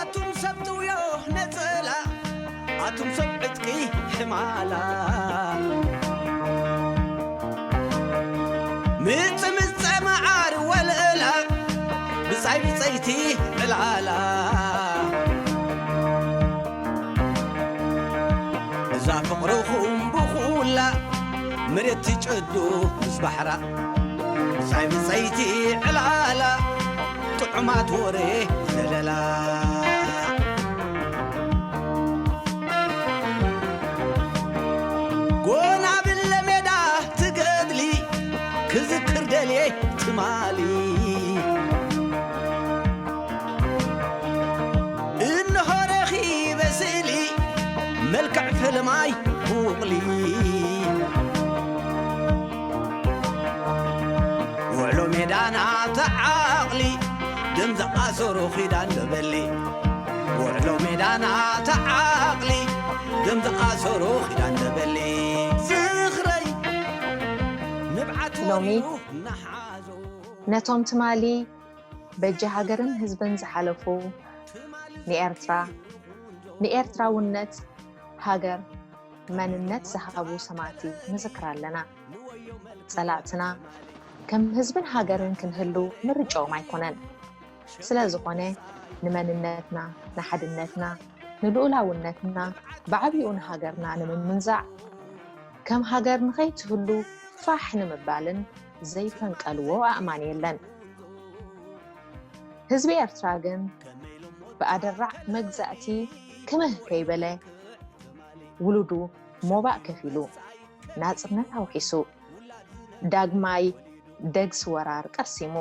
ኣቱም ሰብ ጥውዮ ነጸላ፣ ኣቱም ሰብ ዕጥቂ ሕማላ፣ ምጽ ምጸ መዓር ወልዕላ፣ ብጻይ ብጸይቲ ዕላላ፣ እዛ ፍቕርኹም ብኹላ፣ መሬት ትጨዱ ምስ ባሕራ፣ ብጻይ ብጸይቲ ዕላላ፣ ጥዑማት ወሬ ዘለላ። ጎናብለ ሜዳ ትገድሊ፣ ክዝክር ደልየ ትማሊ። እንሆ ረኺበ ስእሊ፣ መልክዕ ፈለማይ ብውቕሊ። ውዕሎ ሜዳና ተዓቕሊ፣ ደም ዝኣሰሮ ኺዳን ደበሊ። ውዕሎ ሜዳና ተዓቕሊ፣ ደም ዝኣሰሮ ኺዳን ደበሊ። ዝኽረይ ንብዓት ሎሚ ወሪዱ ነሓዞ። ነቶም ትማሊ በጃ ሃገርን ህዝብን ዝሓለፉ፣ ንኤርትራ፣ ንኤርትራውነት፣ ሃገር፣ መንነት ዝሃቡ ሰማእቲ ንዝክር ኣለና። ጸላእትና ከም ህዝብን ሃገርን ክንህሉ ምርጫኦም ኣይኮነን። ስለ ዝኾነ ንመንነትና፣ ንሓድነትና፣ ንልኡላውነትና፣ ብዓቢኡ ንሃገርና ንምምንዛዕ፣ ከም ሃገር ንኸይትህሉ ፋሕ ንምባልን ዘይፈንቀልዎ ኣእማን የለን። ህዝቢ ኤርትራ ግን ብኣደራዕ መግዛእቲ ክምህ ከይበለ፣ ውሉዱ ሞባእ ከፊሉ፣ ናጽነት ኣውሒሱ፣ ዳግማይ ደግሲ ወራር ቀሲሙ።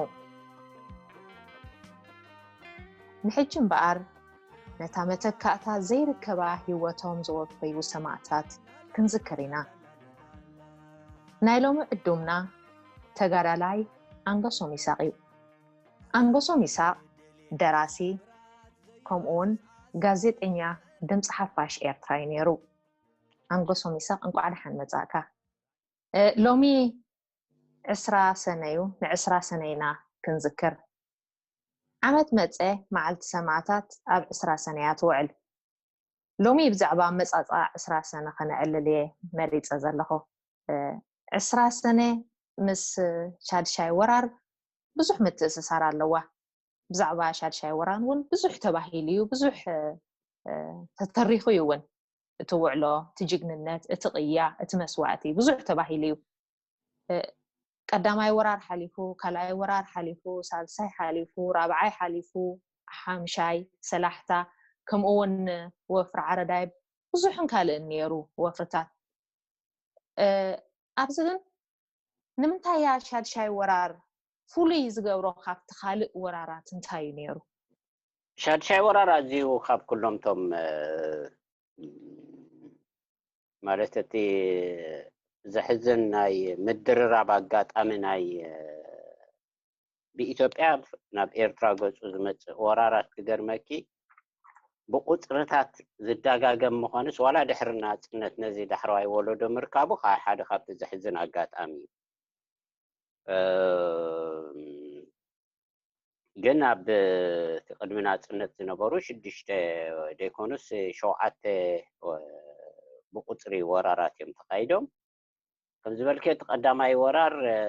ንሕጂ እምበኣር፣ ነታ መተካእታ ዘይርከባ ህይወቶም ዘወፈዩ ሰማእታት ክንዝክር ኢና። ናይ ሎሚ ዕዱምና ተጋዳላይ ኣንገሶም ይሳቕ እዩ። ኣንገሶም ይሳቕ ደራሲ፣ ከምኡውን ጋዜጠኛ ድምፂ ሓፋሽ ኤርትራ እዩ ነይሩ። ኣንገሶም ይሳቕ፣ እንቋዕ ደሓን መጻእካ። እ፣ ሎሚ ዕስራ ሰነ እዩ፣ ንዕስራ ሰነ ኢና ክንዝክር። ዓመት መጸ መዓልቲ ሰማእታት ኣብ ዕስራ ሰነ እያ ትውዕል። ሎሚ ብዛዕባ ኣመጻጽኣ ዕስራ ሰነ ከነዕልል እየ መሪጸ ዘለኹ። እ፣ ዕስራ ሰነ ምስ ሻድሻይ ወራር ብዙሕ ምትእስሳር ኣለዋ። ብዛዕባ ሻድሻይ ወራር እውን ብዙሕ ተባሂሉ እዩ፣ ብዙሕ፣ እ፣ እ፣ ተተሪኹ እዩ እውን። እቲ ውዕሎ፣ እቲ ጅግንነት፣ እቲ ቅያ፣ እቲ መስዋእቲ ብዙሕ ተባሂሉ እዩ። እ፣ ቀዳማይ ወራር ሓሊፉ፣ ካልኣይ ወራር ሓሊፉ፣ ሳልሳይ ሓሊፉ፣ ራብዓይ ሓሊፉ፣ ሓምሻይ፣ ሰላሕታ፣ ከምኡ እውን ወፍሪ ዓረዳይ ብዙሕን ካልእን ነይሩ ወፍርታት። እ፣ ኣብዚ ግን ንምንታይ እያ ሻድሻይ ወራር ፍሉይ ዝገብሮ ካብቲ ካልእ ወራራት እንታይ እዩ ነይሩ? ሻድሻይ ወራር ኣዝዩ ካብ ኩሎም እቶም፣ እ፣ ማለት እቲ ዘሕዝን ናይ ምድርራብ ኣጋጣሚ ናይ፣ እ፣ ብኢትዮጵያ ናብ ኤርትራ ገጹ ዝመጽእ ወራራት ክገርመኪ ብቁጽርታት ዝደጋገም ምዃኑስ ዋላ ድሕሪ ናጽነት ነዚ ዳሕረዋይ ወለዶ ምርካቡ ከዓ ሓደ ካብቲ ዘሕዝን ኣጋጣሚ እዩ። እ፣ ግን ኣብ እቲ ቅድሚ ናጽነት ዝነበሩ ሽዱሽተ ደይኮኑስ ሸውዓተ ብቁጽሪ ወራራት እዮም ተኻይዶም። ከም ዝበልከ እቲ ቀዳማይ ወራር፣ እ፣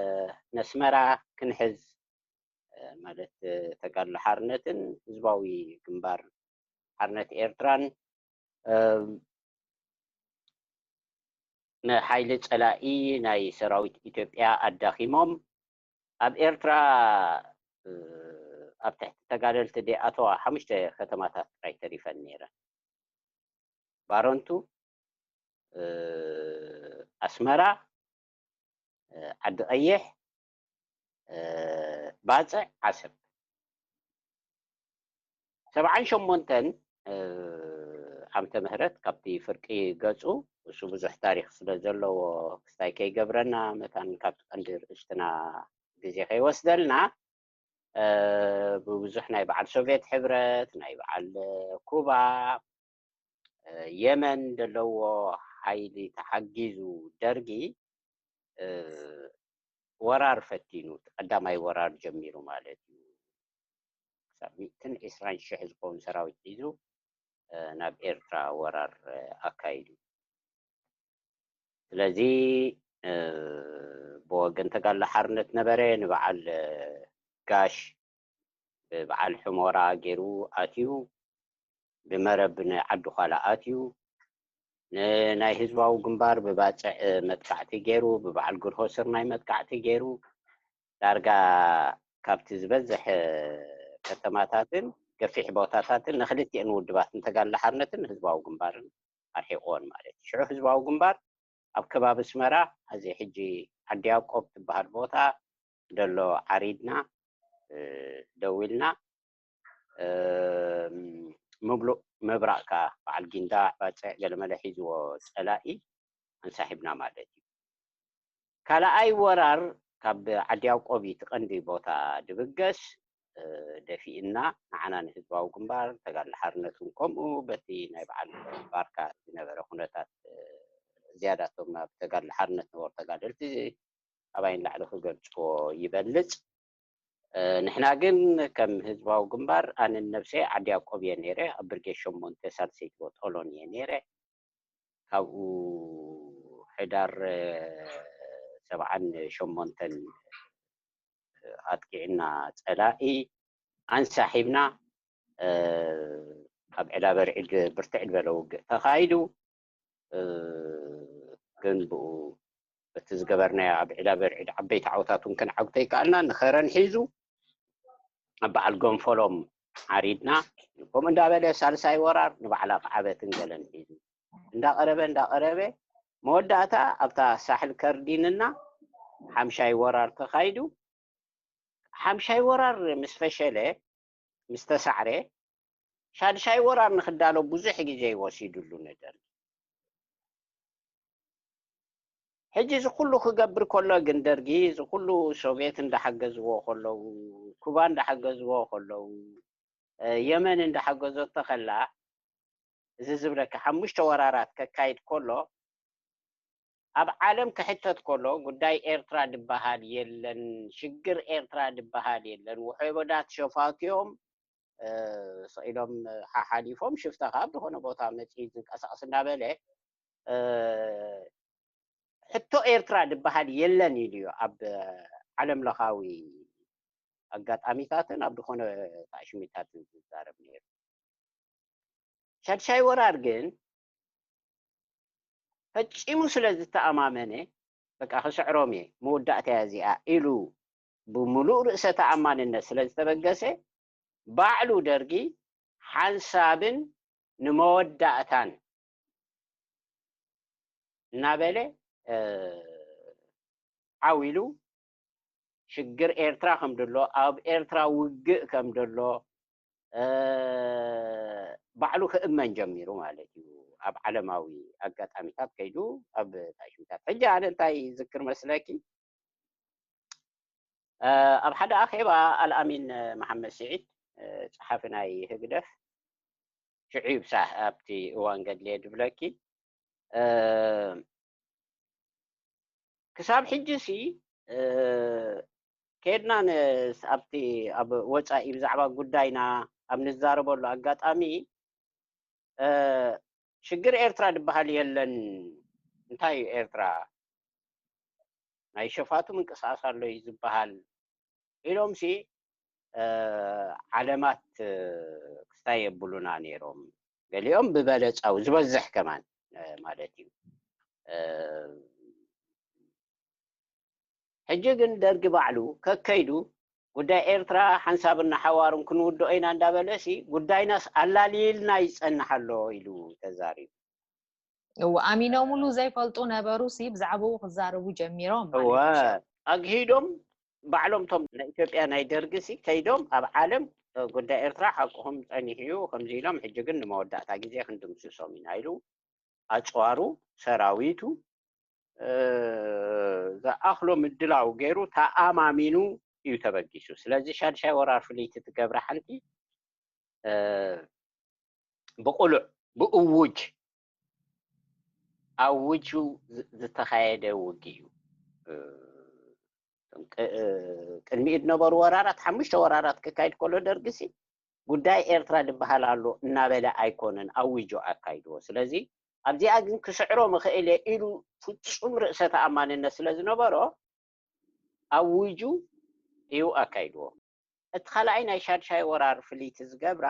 ነስመራ ክንሕዝ፣ እ፣ ማለት፣ እ፣ ተጋድሎ ሓርነትን ህዝባዊ ግንባር ሓርነት ኤርትራን፣ እ፣ ንሓይሊ ጸላኢ ናይ ሰራዊት ኢትዮጵያ ኣዳኺሞም ኣብ ኤርትራ፣ እ፣ ኣብ ትሕቲ ተጋደልቲ ደይኣተዋ ሓሙሽተ ከተማታት ጥራይ ተሪፈን ነይረን። ባረንቱ፣ እ፣ ኣስመራ፣ እ፣ ዓዲ ቀይሕ፣ እ፣ ባጽዕ፣ ዓሰብ። ሰብዓን ሸሞንተን፣ እ፣ ዓመተ ምህረት ካብቲ ፍርቂ ገጹ፣ እሱ ብዙሕ ታሪኽ ስለ ዘለዎ ክስታይ ከይገብረና መታን ካብቲ ቀንዲ ርእስትና ግዜ ከይወስደልና፣ እ፣ ብብዙሕ ናይ በዓል ሶቭየት ሕብረት፣ ናይ በዓል ኩባ፣ እ፣ የመን ዘለዎ ሓይሊ ተሓጊዙ ደርጊ፣ እ፣ ወራር ፈቲኑ፣ እቲ ቀዳማይ ወራር ጀሚሩ ማለት እዩ። ክሳብ ሚእትን ዕስራን ሽሕ ዝኸውን ሰራዊት ሒዙ ናብ ኤርትራ ወራር ኣካይዱ። ስለዚ ብወገን ተጋድሎ ሓርነት ነበረ። ንበዓል ጋሽ ብበዓል ሕሞራ ገይሩ ኣትዩ፣ ብመረብ ንዓዲ ዃላ ኣትዩ፣ ንናይ ህዝባዊ ግንባር ብባፅዕ መጥቃዕቲ ገይሩ፣ ብበዓል ግርሆ ስርናይ መጥቃዕቲ ገይሩ፣ ዳርጋ ካብቲ ዝበዝሕ ከተማታትን ገፊሕ ቦታታትን ንክልቲአን ውድባት ንተጋድሎ ሓርነትን ንህዝባዊ ግንባርን ኣርሒቕዎን ማለት እዩ። ሽዑ ህዝባዊ ግንባር ኣብ ከባቢ ኣስመራ፣ እዚ ሕጂ ዓዲ ያዕቆብ ትበሃል ቦታ ደሎ ዓሪድና፣ ደው ኢልና፣ ምብሉእ ምብራቕ ከኣ በዓል ጊንዳዕ፣ ባጽዕ፣ ገለመለ ሒዝዎ ጸላኢ ኣንሳሒብና ማለት እዩ። ካልኣይ ወራር ካብ ዓዲ ያዕቆብ እዩ እቲ ቀንዲ ቦታ ድብገስ፣ ደፊእና፣ ንዓና ንህዝባዊ ግንባር፣ ተጋድሎ ሓርነት እውን ከምኡ፣ በቲ ናይ በዓል ባርካ ዝነበረ ኩነታት ዝያዳቶም ኣብ ተጋድሎ ሓርነት ነበሩ ተጋደልቲ ኣባይን ላዕሊ ክገልጽዎ ይበልጽ። ንሕና ግን ከም ህዝባዊ ግንባር ኣነን ነብሰይ ዓዲ ያዕቆብ እየ ነይረ፣ ኣብ ብርጌድ ሸሞንተ ሳልሰይቲ ቦጦሎን እየ ነይረ። ካብኡ ሕዳር ሰብዓን ሸሞንተን ኣጥቂዕና ጸላኢ ኣንሳሒብና ኣብ ዕዳ በርዒድ ብርትዕ ዝበለ ውግእ ተኻይዱ። ግን ብኡ እቲ ዝገበርናዮ ኣብ ዕዳ በርዒድ ዓበይቲ ዓወታት እውን ክንዓግቶ ይከኣልና። ንኸረን ሒዙ ኣብ በዓል ገንፈሎም ዓሪድና። ከምኡ እንዳበለ ሳልሳይ ወራር ንባዕላ ክዓበትን ገለን ሒዙ እንዳቐረበ እንዳቐረበ መወዳእታ ኣብታ ሳሕል ከርዲንና ሓምሻይ ወራር ተኻይዱ። ሓምሻይ ወራር ምስ ፈሸለ፣ ምስ ተሳዕረ፣ ሻድሻይ ወራር ንክዳሎ ብዙሕ ግዜ ይወሲድሉ ንደርጊ። ሕጂ እዚ ኩሉ ክገብር ከሎ ግን ደርጊ እዚ ኩሉ ሶቪየት እንዳሓገዝዎ ከለዉ፣ ኩባ እንዳሓገዝዎ ከለዉ፣ የመን እንዳሓገዘቶ ከላ፣ እዚ ዝብለካ ሓሙሽተ ወራራት ከካይድ ከሎ ኣብ ዓለም ክሕተት ከሎ ጉዳይ ኤርትራ ድበሃል የለን፣ ሽግር ኤርትራ ድበሃል የለን፣ ውሕበዳት ሸፋትዮም ስቕ ኢሎም ሓሓሊፎም ሽፍታ ካብ ዝኾነ ቦታ መፂኡ ዝንቀሳቐስ እናበለ ሕቶ ኤርትራ ድበሃል የለን ኢሉ እዩ ኣብ ዓለም ለኻዊ ኣጋጣሚታትን ኣብ ዝኾነ ታሽሚታትን ዝዛረብ ነይሩ። ሻድሻይ ወራር ግን ፈጺሙ ስለ ዝተኣማመነ በቃ ክስዕሮም እየ መወዳእታ እያ እዚኣ ኢሉ ብምሉእ ርእሰ ተኣማንነት ስለ ዝተበገሰ ባዕሉ ደርጊ ሓንሳብን ንመወዳእታን እናበለ ዓው ኢሉ ሽግር ኤርትራ ከም ደሎ ኣብ ኤርትራ ውግእ ከም ደሎ ባዕሉ ክእመን ጀሚሩ ማለት እዩ። ኣብ ዓለማዊ ኣጋጣሚታት ከይዱ ኣብ ታሽሚታት ሕጂ ኣነ እንታይ ዝክር መስለኪ ኣብ ሓደ ኣኼባ ኣልኣሚን መሓመድ ስዒድ ጸሓፊ ናይ ህግደፍ ሽዑ ይብሳህ ኣብቲ እዋን ገድልየ ድብለኪ ክሳብ ሕጂ ሲ ከድና ኣብቲ ኣብ ወፃኢ ብዛዕባ ጉዳይና ኣብ ንዛረበሉ ኣጋጣሚ ሽግር ኤርትራ ዝበሃል የለን። እንታይ እዩ ኤርትራ? ናይ ሸፋቱ ምንቅስቃስ ኣሎ እዩ ዝበሃል ኢሎም ሲ ዓለማት ክስታይ የብሉና ነይሮም። ገሊኦም ብበለፃው ዝበዝሕ ከማን ማለት እዩ። ሕጂ ግን ደርጊ ባዕሉ ከከይዱ ጉዳይ ኤርትራ ሓንሳብና ሓዋሩን ክንውድኦ ኢና እንዳበለ ሲ ጉዳይናስ ኣላሊልና ይፀንሕ ኣሎ ኢሉ ተዛሪቡ። እወ ኣሚኖምሉ ዘይፈልጡ ነበሩ ሲ ብዛዕባኡ ክዛረቡ ጀሚሮም ማለት እወ እዩ። ኣግሂዶም ባዕሎም ቶም ናይ ኢትዮጵያ ናይ ደርጊ ሲ ከይዶም ኣብ ዓለም ጉዳይ ኤርትራ ሓቅኹም ፀኒሑ እዩ ከምዚ ኢሎም ሕጂ ግን ንመወዳእታ ግዜ ክንድምስሶም ኢና ኢሉ ኣፅዋሩ ሰራዊቱ ዝኣኽሎ ምድላው ገይሩ ተኣማሚኑ እዩ ተበጊሱ። ስለዚ ሻድሻይ ወራር ፍልይቲ ትገብራ ሓንቲ ብቁሉዕ ብእውጅ ኣውጁ ዝተኻየደ ውግ እዩ። ቅድሚኡ ዝነበሩ ወራራት ሓሙሽተ ወራራት ክካይድ ከሎ ደርግሲ ጉዳይ ኤርትራ ዝበሃል ኣሎ እናበለ ኣይኮነን ኣዊጁ ኣካይድዎ። ስለዚ ኣብዚኣ ግን ክስዕሮ ምኽእል እየ ኢሉ ፍጹም ርእሰ ተኣማንነት ስለ ዝነበሮ ኣዊጁ እዩ ኣካይድዎ። እቲ ካልኣይ ናይ ሻድሻይ ወራር ፍልይቲ ዝገብራ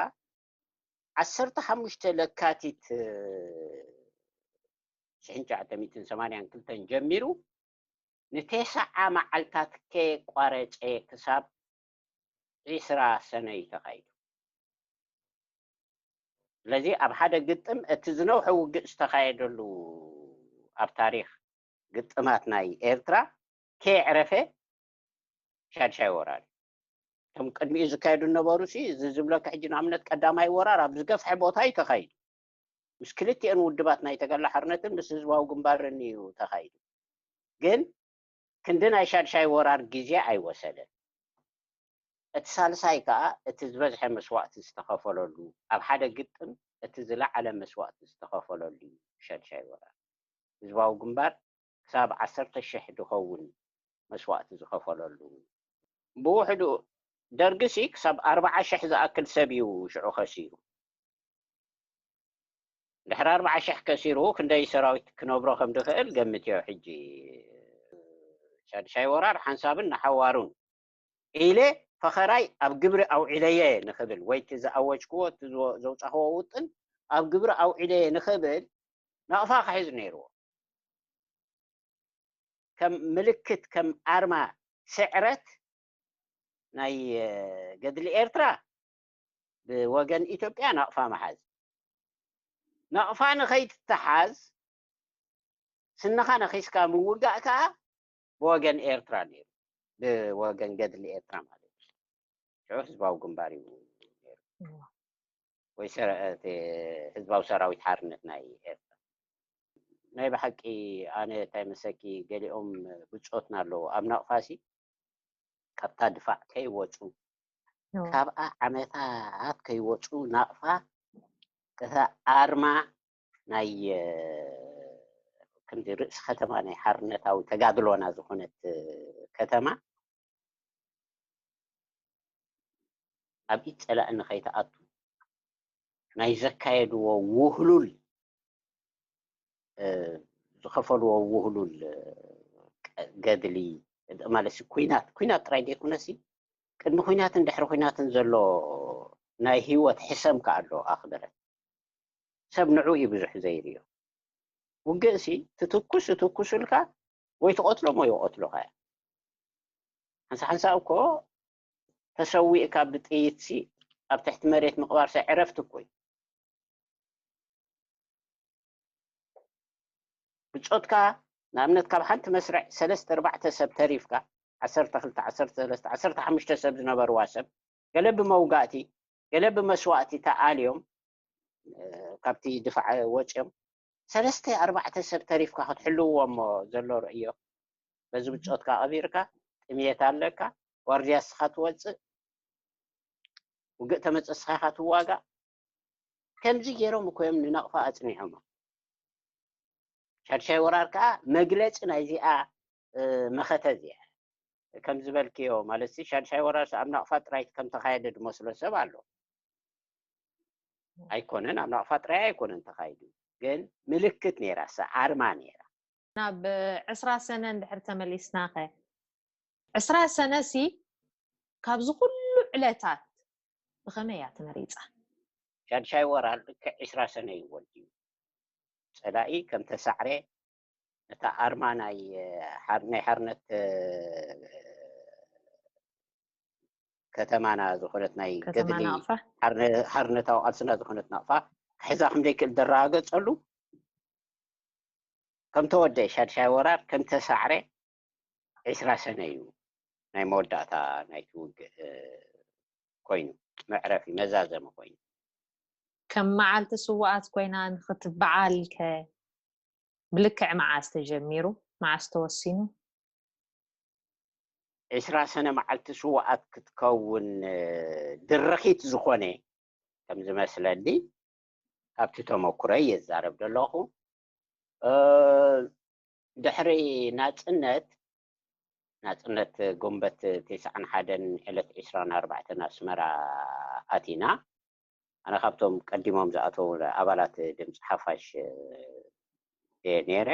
ዓሰርተ ሓሙሽተ ለካቲት ሽሕን ትሽዓተ ሚእትን ሰማንያን ክልተን ጀሚሩ ንቴስዓ መዓልታት ከየቋረጸ ክሳብ ዒስራ ሰነ እዩ ተኻይዱ። ስለዚ ኣብ ሓደ ግጥም እቲ ዝነውሐ ውግእ ዝተኻየደሉ ኣብ ታሪኽ ግጥማት ናይ ኤርትራ ከየዕረፈ ሻድሻይ ወራር እዩ። እቶም ቅድሚኡ ዝካየዱ ዝነበሩ ሲ እዚ ዝብለካ ሕጂ ንኣብነት ቀዳማይ ወራር ኣብ ዝገፍሐ ቦታ እዩ ተኻይዱ። ምስ ክልቲአን ውድባት ናይ ተጋድሎ ሓርነትን ምስ ህዝባዊ ግንባርን እዩ ተኻይዱ። ግን ክንዲ ናይ ሻድሻይ ወራር ግዜ ኣይወሰደን። እቲ ሳልሳይ ከኣ እቲ ዝበዝሐ መስዋእቲ ዝተኸፈለሉ፣ ኣብ ሓደ ግጥም እቲ ዝለዓለ መስዋእቲ ዝተኸፈለሉ እዩ ሻድሻይ ወራር። ህዝባዊ ግንባር ክሳብ ዓሰርተ ሽሕ ዝኸውን መስዋእቲ ዝኸፈለሉ። ብውሕዱ ደርግሲ ክሳብ ኣርብዓ ሽሕ ዝኣክል ሰብ እዩ ሽዑ ከሲሩ። ድሕሪ ኣርብዓ ሽሕ ከሲሩ ክንደይ ሰራዊት ክነብሮ ከም ድኽእል ገምትዮ። ሕጂ ሻድሻይ ወራር ሓንሳብን ንሓዋሩን ኢለ ፈኸራይ ኣብ ግብሪ ኣውዒለየ ንኽብል ወይ እቲ ዝኣወጅክዎ እቲ ዝወ- ዘውጻኽዎ ውጥን ኣብ ግብሪ ኣውዒለየ ንኽብል ናቕፋ ክሕዝ ነይርዎ። ከም ምልክት ከም ኣርማ ስዕረት ናይ ገድሊ ኤርትራ ብወገን ኢትዮጵያ ናቕፋ ምሓዝ። ናቕፋ ንኸይትተሓዝ ስንኻ ነኺስካ ምውጋእ ከኣ ብወገን ኤርትራ ነይሩ፣ ብወገን ገድሊ ኤርትራ ማለት እዩ። ሽዑ ህዝባዊ ግንባር እዩ ነይሩ። ወይ ሰረ- እቲ ህዝባዊ ሰራዊት ሓርነት ናይ ኤርትራ። ናይ ብሓቂ ኣነ እንታይ መሰኪ ገሊኦም ብጾትና ኣለዉ ኣብ ናቕፋሲ ካብታ ድፋዕ ከይወጹ ካብኣ ዓመታት ከይወጹ ናቕፋ እታ ኣርማ ናይ ክንዲ ርእሲ ከተማ ናይ ሓርነታዊ ተጋድሎና ዝኾነት ከተማ ኣብ ኢድ ጸላኢ ንኸይትኣቱ ናይ ዘካየድዎ ውህሉል ዝኸፈልዎ ውህሉል ገድሊ ማለት ኩናት ኩናት ጥራይ ዘይኮነሲ ቅድሚ ኩናትን ድሕሪ ኩናትን ዘሎ ናይ ህይወት ሕሰም ከኣ ኣሎ ኣኽበረት ሰብ ንዑ እዩ ብዙሕ ዘይርዮ ውግእሲ ትትኩስ ትኩሱልካ ወይ ትቐትሎም ወይ ይቐትሉኻ እያ ሓንሳ ሓንሳ እኮ ተሰዊእካ ብጥይትሲ ኣብ ትሕቲ መሬት ምቕባርሲ ዕረፍቲ እኮ እዩ ብጾትካ ንኣብነት ካብ ሓንቲ መስርዕ ሰለስተ ኣርባዕተ ሰብ ተሪፍካ ዓሰርተ ክልተ ዓሰርተ ሰለስተ ዓሰርተ ሓሙሽተ ሰብ ዝነበርዋ ሰብ ገለ ብመውጋእቲ ገለ ብመስዋእቲ ተኣልዮም ካብቲ ድፋዕ ወፅዮም ሰለስተ ኣርባዕተ ሰብ ተሪፍካ ክትሕልውዎ እሞ ዘሎ ርእዮ በዚ ብጾትካ ቀቢርካ ጥምየት ኣለካ ዋርድያ ስኻ ትወፅእ ውግእ ተመፀ ስኻ ኢኻ ትዋጋእ ከምዚ ገይሮም እኮ እዮም ንናቕፋ ኣፅኒዖሞ ሻድሻይ ወራር ከዓ መግለፂ ናይዚኣ መኸተ እዚኣ ከም ዝበልክዮ ማለት ሻድሻይ ወራር ኣብ ናቕፋ ጥራይ ከም ተኻየደ ዝመስሎ ሰብ ኣሎ ኣይኮነን ኣብ ናቕፋ ጥራይ ኣይኮነን ተኻይዱ ግን ምልክት ነይራ ኣርማ ነይራ ናብ ዕስራ ሰነ እንድሕር ተመሊስናኸ ዕስራ ሰነሲ ካብዚ ኩሉ ዕለታት ብኸመይ እያ ተመሪፃ? ሻድሻይ ወራር ልክዕ ዕስራ ሰነ እዩ ወልድዩ ፀላኢ ከም ተሳዕረ ነታ ኣርማ ናይ ናይ ሓርነት ከተማና ዝኾነት ናይ ገድሊ ሓርነታዊ ቃልስና ዝኾነት ናቕፋ ክሕዛ ከም ዘይክእል ዘረጋገፀሉ ከም ተወደአ ሻድሻይ ወራር ከም ተሳዕረ ዕስራ ሰነ እዩ ናይ መወዳእታ ናይቲ ውግእ ኮይኑ መዕረፊ መዛዘሚ ኮይኑ ከም መዓልቲ ስውኣት ኮይና ንክትበዓል ከ ብልክዕ መዓስ ተጀሚሩ መዓስ ተወሲኑ ዕስራ ሰነ መዓልቲ ስውኣት ክትከውን ድርኺት ዝኾነ ከም ዝመስለኒ ካብቲ ተመኩሮ እየ ዝዛረብ ዘለኹ ድሕሪ ናፅነት ናጽነት ጉንበት ተስዓን ሓደን ዕለት ዕስራን ኣርባዕተን ኣስመራ ኣቲና። ኣነ ካብቶም ቀዲሞም ዝኣተዉ ኣባላት ድምፂ ሓፋሽ እየ ነይረ።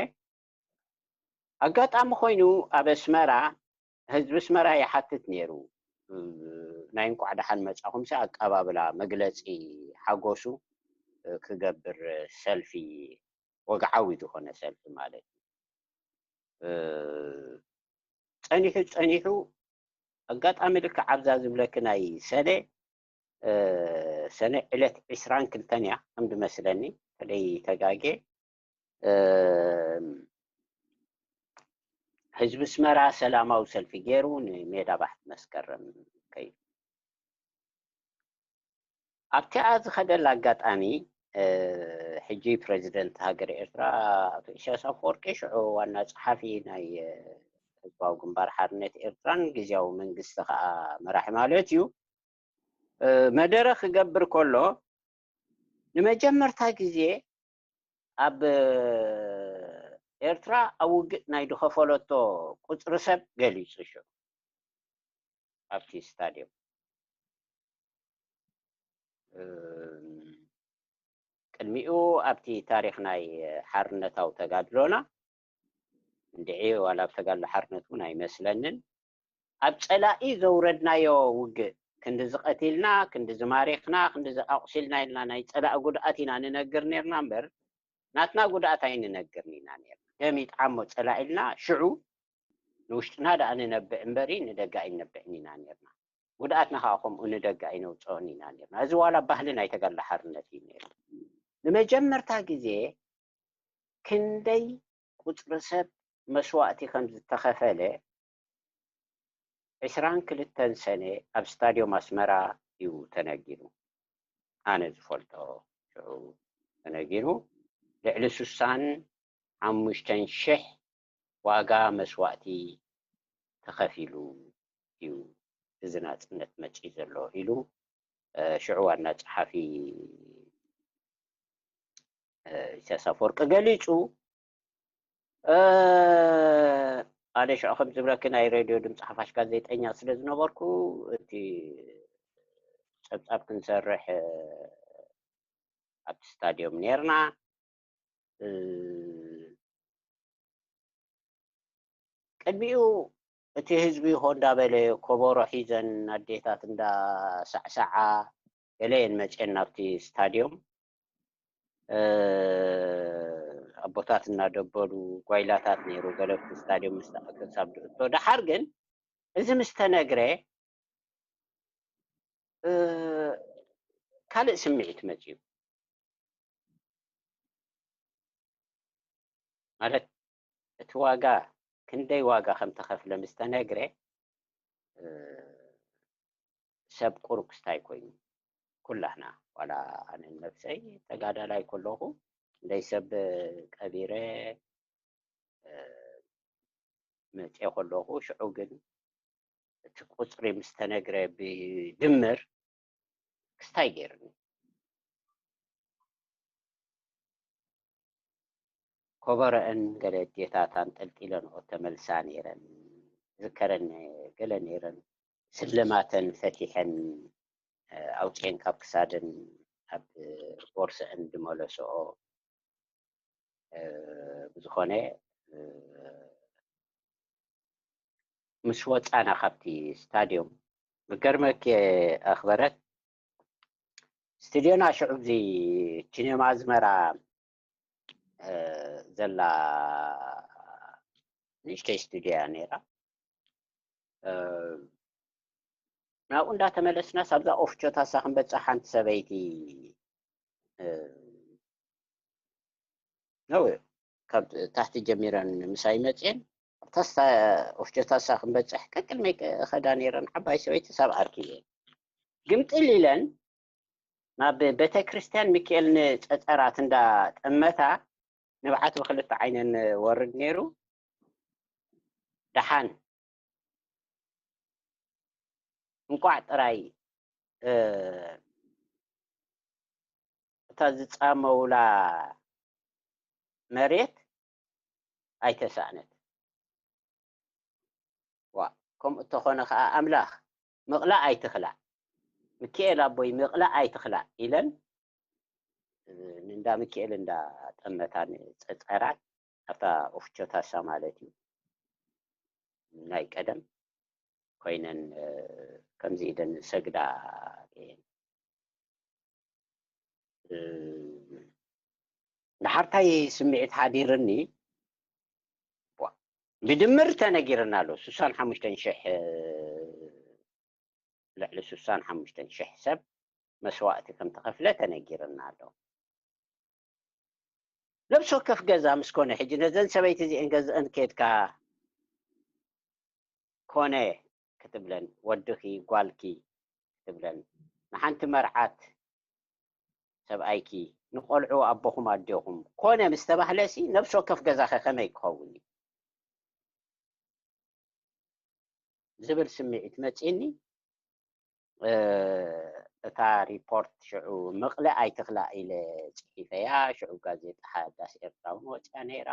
ኣጋጣሚ ኮይኑ ኣብ ኣስመራ ህዝቢ ኣስመራ ይሓትት ነይሩ። ናይ እንቋዕ ደሓን መጻኹምሲ ኣቀባብላ፣ መግለጺ ሓጎሱ ክገብር ሰልፊ፣ ወግዓዊ ዝኾነ ሰልፊ ማለት እዩ። ጸኒሑ ጸኒሑ ኣጋጣሚ ልክዕ ኣብዛ ዝብለኪ ናይ ሰነ ሰነ ዕለት ዕስራን ክልተን እያ ከም ዝመስለኒ፣ ተለይ ተጋጌ። ህዝቢ ኣስመራ ሰላማዊ ሰልፊ ገይሩ ንሜዳ ባሕቲ መስከረም ከይዱ። ኣብቲኣ ዝኸደላ ኣጋጣሚ ሕጂ ፕረዚደንት ሃገር ኤርትራ ኣቶ ኢሳያስ ኣፈወርቂ፣ ሽዑ ዋና ጸሓፊ ናይ ህዝባዊ ግንባር ሓርነት ኤርትራን ግዜያዊ መንግስቲ ከዓ መራሒ ማለት እዩ፣ መደረ ክገብር ከሎ ንመጀመርታ ግዜ ኣብ ኤርትራ ኣብ ውግእ ናይ ዝኸፈለቶ ቁጽሪ ሰብ ገሊጹ ሽዑ ኣብቲ ስታድዮም። ቅድሚኡ ኣብቲ ታሪኽ ናይ ሓርነታዊ ተጋድሎና እንድዒ ዋላ ኣብ ተጋድሎ ሓርነት እውን ኣይመስለንን። ኣብ ጸላኢ ዘውረድናዮ ውግእ ክንዲ ዝቐቲልና፣ ክንዲ ዝማሪኽና፣ ክንዲ ዝኣቑሲልና ኢልና ናይ ጸላኢ ጉድኣት ኢና ንነግር ነርና እምበር ናትና ጉድኣት ኣይንነግርን ኢና ነርና። ደም ይጥዓሞ ጸላኢ ኢልና ሽዑ ንውሽጥና ደኣ ንነብዕ እምበሪ ንደገ ኣይንነብዕን ኢና ነርና። ጉድኣትና ከዓ ከምኡ ንደገ ኣይነውፅኦን ኢና ነርና። እዚ ዋላ ባህሊ ናይ ተጋድሎ ሓርነት እዩ ነይሩ። ንመጀመርታ ግዜ ክንደይ ቁፅሪ ሰብ መስዋእቲ ከም ዝተኸፈለ ዕስራን ክልተን ሰነ ኣብ ስታድዮም ኣስመራ እዩ ተነጊሩ። ኣነ ዝፈልጦ ሽዑ ተነጊሩ። ልዕሊ ስሳን ሓሙሽተን ሽሕ ዋጋ መስዋእቲ ተኸፊሉ እዩ እዚ ናጽነት መጺኡ ዘሎ ኢሉ ሽዑ ዋና ጸሓፊ ኢሳያስ ኣፈወርቂ ገሊጹ። ኣነ ሽዑ ከም ዝብለኪ ናይ ሬድዮ ድምፂ ሓፋሽ ጋዜጠኛ ስለ ዝነበርኩ እቲ ጸብጻብ ክንሰርሕ ኣብቲ ስታድዮም ነርና። ቅድሚኡ እቲ ህዝቢ ሆ እንዳበለ ኮቦሮ ሒዘን ኣዴታት እንዳሳዕሳዓ ገለ እየን መፅየን ናብቲ ስታድዮም። ኣቦታት እናደበሉ ጓይላታት ነይሩ ገለ ኣብቲ ስታድዮም ምስ ክሳብ ድእቶ። ደሓር ግን እዚ ምስ ተነግረ ካልእ ስምዒት መፅዩ። ማለት እቲ ዋጋ ክንደይ ዋጋ ከም ተኸፍለ ምስ ተነግረ ሰብ ቁሩብ ክስታይ ኮይኑ። ኩላህና ዋላ ኣነ ነብሰይ ተጋዳላይ ከለኹ ክንደይ ሰብ ቀቢረ መፅየ ከለኹ ሽዑ ግን እቲ ቁፅሪ ምስ ተነግረ ብድምር ክስታይ ገይሩኒ። ኮበረአን ገለ ኣዴታት ኣንጠልጢለንኦ ተመልሳ ነይረን። ዝከረን ገለ ነይረን ስልማተን ፈቲሐን ኣውፅኤን ካብ ክሳደን ኣብ ቦርሰአን ዝመለሰኦ ብዝኾነ ምስ ወፃና ካብቲ ስታድዮም ብገርመክ ኣኽበረት ስቱድዮና ሽዑ እዚ ቺኔማ ኣዝመራ ዘላ ንእሽተይ ስቱድዮ እያ ነይራ። ናብኡ እንዳተመለስናስ ኣብዛ ኦፍቾታሳ ክንበፅሕ ሓንቲ ሰበይቲ ነው ካብ ታሕቲ ጀሚረን ምሳይ መፅየን ኣብታ ኦፍቾታሳ ክንበፅሕ ቀቅድመይ ከዳ ነይረን ዓባይ ሰበይቲ ሰብ ዓርኪ እየን ግምጥል ኢለን ናብ ቤተ ክርስቲያን ሚካኤል ንፀፀራት እንዳጠመታ ንብዓት ብክልተ ዓይነን ወርድ ነይሩ። ደሓን እንቋዕ ጥራይ እታ ዝፃመውላ መሬት ኣይተሳእነት። ከምኡ እተኾነ ከዓ ኣምላኽ ምቕላእ ኣይትኽላእ፣ ምክኤል ኣቦይ ምቕላእ ኣይትኽላእ ኢለን ንእንዳ ምክኤል እንዳጠመታ ንፀፀራት ኣብታ ኦፍቾታሳ ማለት እዩ ናይ ቀደም ኮይነን ከምዚ ኢለን ሰግዳ እየን። ድሓርታይ ስምዒት ሓዲርኒ ብድምር ተነጊርና ኣሎ ስሳን ሓሙሽተን ሽሕ ልዕሊ ስሳን ሓሙሽተን ሽሕ ሰብ መስዋእቲ ከም ተኸፍለ ተነጊርና ኣሎ። ነብሲ ወከፍ ገዛ ምስ ኮነ ሕጂ ነዘን ሰበይቲ እዚአን ገዝአን ኬድካ ኮነ ክትብለን ወድኺ ጓልኪ ክትብለን ንሓንቲ መርዓት ሰብኣይኪ ንቆልዑ ኣቦኹም ኣዴኹም ኮነ ምስ ተባህለሲ ነብሲ ወከፍ ገዛኸ ከመይ ክኸውን እዩ ዝብል ስምዒት መፂኒ። እታ ሪፖርት ሽዑ ምቕለ ኣይትኽላ ኢለ ፅሒፈያ። ሽዑ ጋዜጣ ሓዳስ ኤርትራ እውን ወፅያ ነይራ።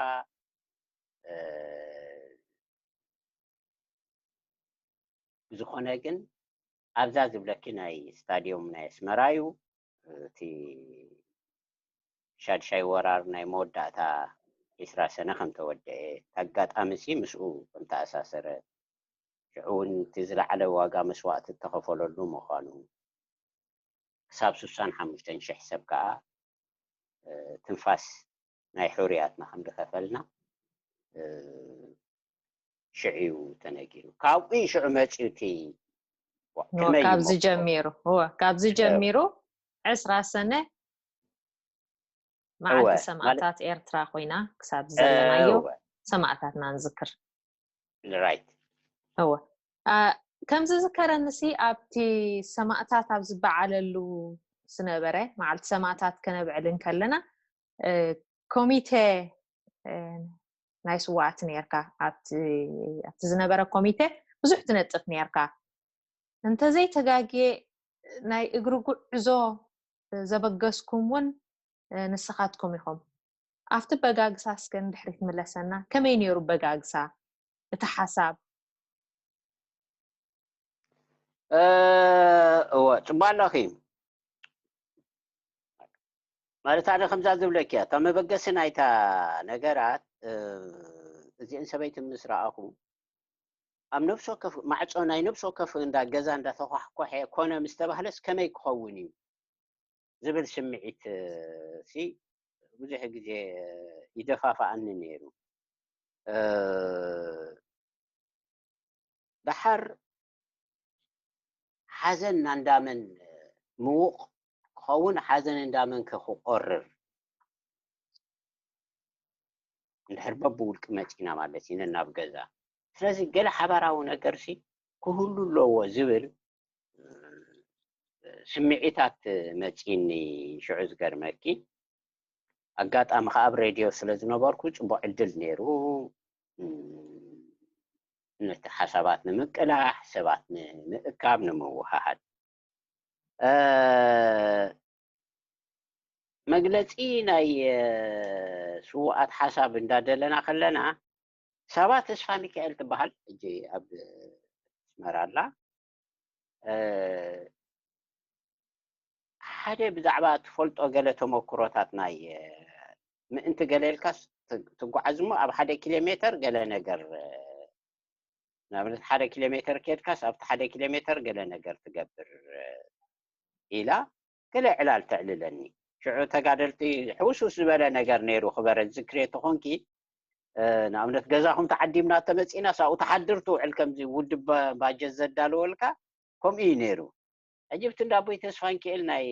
ብዝኾነ ግን ኣብዛ ዝብለኪ ናይ ስታዲዮም ናይ ኣስመራ እዩ። እቲ ሻድሻይ ወራር ናይ መወዳእታ ዒስራ ሰነ ከም ተወደአ ኣጋጣሚ ሲ ምስኡ ከም ተኣሳሰረ ሽዑ እውን እቲ ዝለዓለ ዋጋ መስዋእቲ እተኸፈለሉ ምዃኑ ክሳብ ስሳን ሓሙሽተን ሽሕ ሰብ ከዓ ትንፋስ ናይ ሕሩያትና ከም ዝኸፈልና ሽዑ እዩ ተነጊሩ። ካብኡ ሽዑ መፂኡ እቲ ካብዚ ጀሚሩ እወ ካብዚ ጀሚሩ ዕስራ ሰነ መዓልቲ ሰማእታት ኤርትራ ኮይና ክሳብ ዘለናዮ ሰማእታትና ንዝክር። ራይት እወ ከም ዝዝከረኒ ሲ ኣብቲ ሰማእታት ኣብ ዝበዓለሉ ዝነበረ መዓልቲ ሰማእታት ከነብዕል እንከለና ኮሚቴ ናይ ስዋኣት ነርካ ኣብቲ ዝነበረ ኮሚቴ ብዙሕ ትነጥፍ ነርካ እንተዘይተጋግየ ናይ እግሪ ጉዕዞ ዘበገስኩም እውን ንስኻትኩም ኢኹም ኣብቲ በጋግሳ እስከ ንድሕሪት ምለሰና ከመይ ነይሩ በጋግሳ እቲ ሓሳብ እወ ፅቡቅ ኣለኺ ማለት ኣነ ከምዛ ዝብለኪ እያ እታ መበገሲ ናይታ ነገራት እዚአን ሰበይቲ ምስ ረኣኹ ኣብ ነብሲ ወከፍ ማዕፆ ናይ ነብሲ ወከፍ እንዳ ገዛ እንዳተኳሕኮሐ ኮነ ምስ ተባህለስ ከመይ ክኸውን እዩ ዝብል ስምዒት ሲ ብዙሕ ግዜ ይደፋፍኣኒ ነይሩ። ደሓር ሓዘን ናንዳመን ምዉቕ ክኸውን ሓዘን እንዳመን ከ ክቆርር እንድሕር በብውልቂ መፂና ማለት እዩ ነናብ ገዛ ስለዚ ገለ ሓባራዊ ነገር ሲ ክህሉ ኣለዎ ዝብል ስምዒታት መፂኒ ሽዑ ዝገርመኪ ኣጋጣሚ ከዓ ኣብ ሬድዮ ስለ ዝነበርኩ ፅቡቅ ዕድል ነይሩ ነቲ ሓሳባት ንምቅላሕ ሰባት ንምእካብ ንምውሃሃድ መግለፂ ናይ ስዉኣት ሓሳብ እንዳደለና ከለና ሳባ ተስፋ ሚካኤል ትበሃል ሕጂ ኣብ ኣስመራ ኣላ ሓደ ብዛዕባ ትፈልጦ ገለ ተመክሮታት ናይ ምእንቲ ገለ ኢልካስ ትጓዓዝ እሞ ኣብ ሓደ ኪሎ ሜተር ገለ ነገር ንኣብነት ሓደ ኪሎ ሜተር ከድካስ ኣብቲ ሓደ ኪሎ ሜተር ገለ ነገር ትገብር ኢላ ገለ ዕላል ተዕልለኒ ሽዑ ተጋደልቲ ሕውስውስ ዝበለ ነገር ነይሩ ክበረ ዝክሬ ተኾንኪ ንኣብነት ገዛኹም ተዓዲምና ተመፂና ሳብኡ ተሓድር ትውዕል ከምዚ ውድብ ባጀት ዘዳለወልካ ከምኡ እዩ ነይሩ ሕጂ ብቲ እንዳ ኣቦይ ተስፋንኪኤል ናይ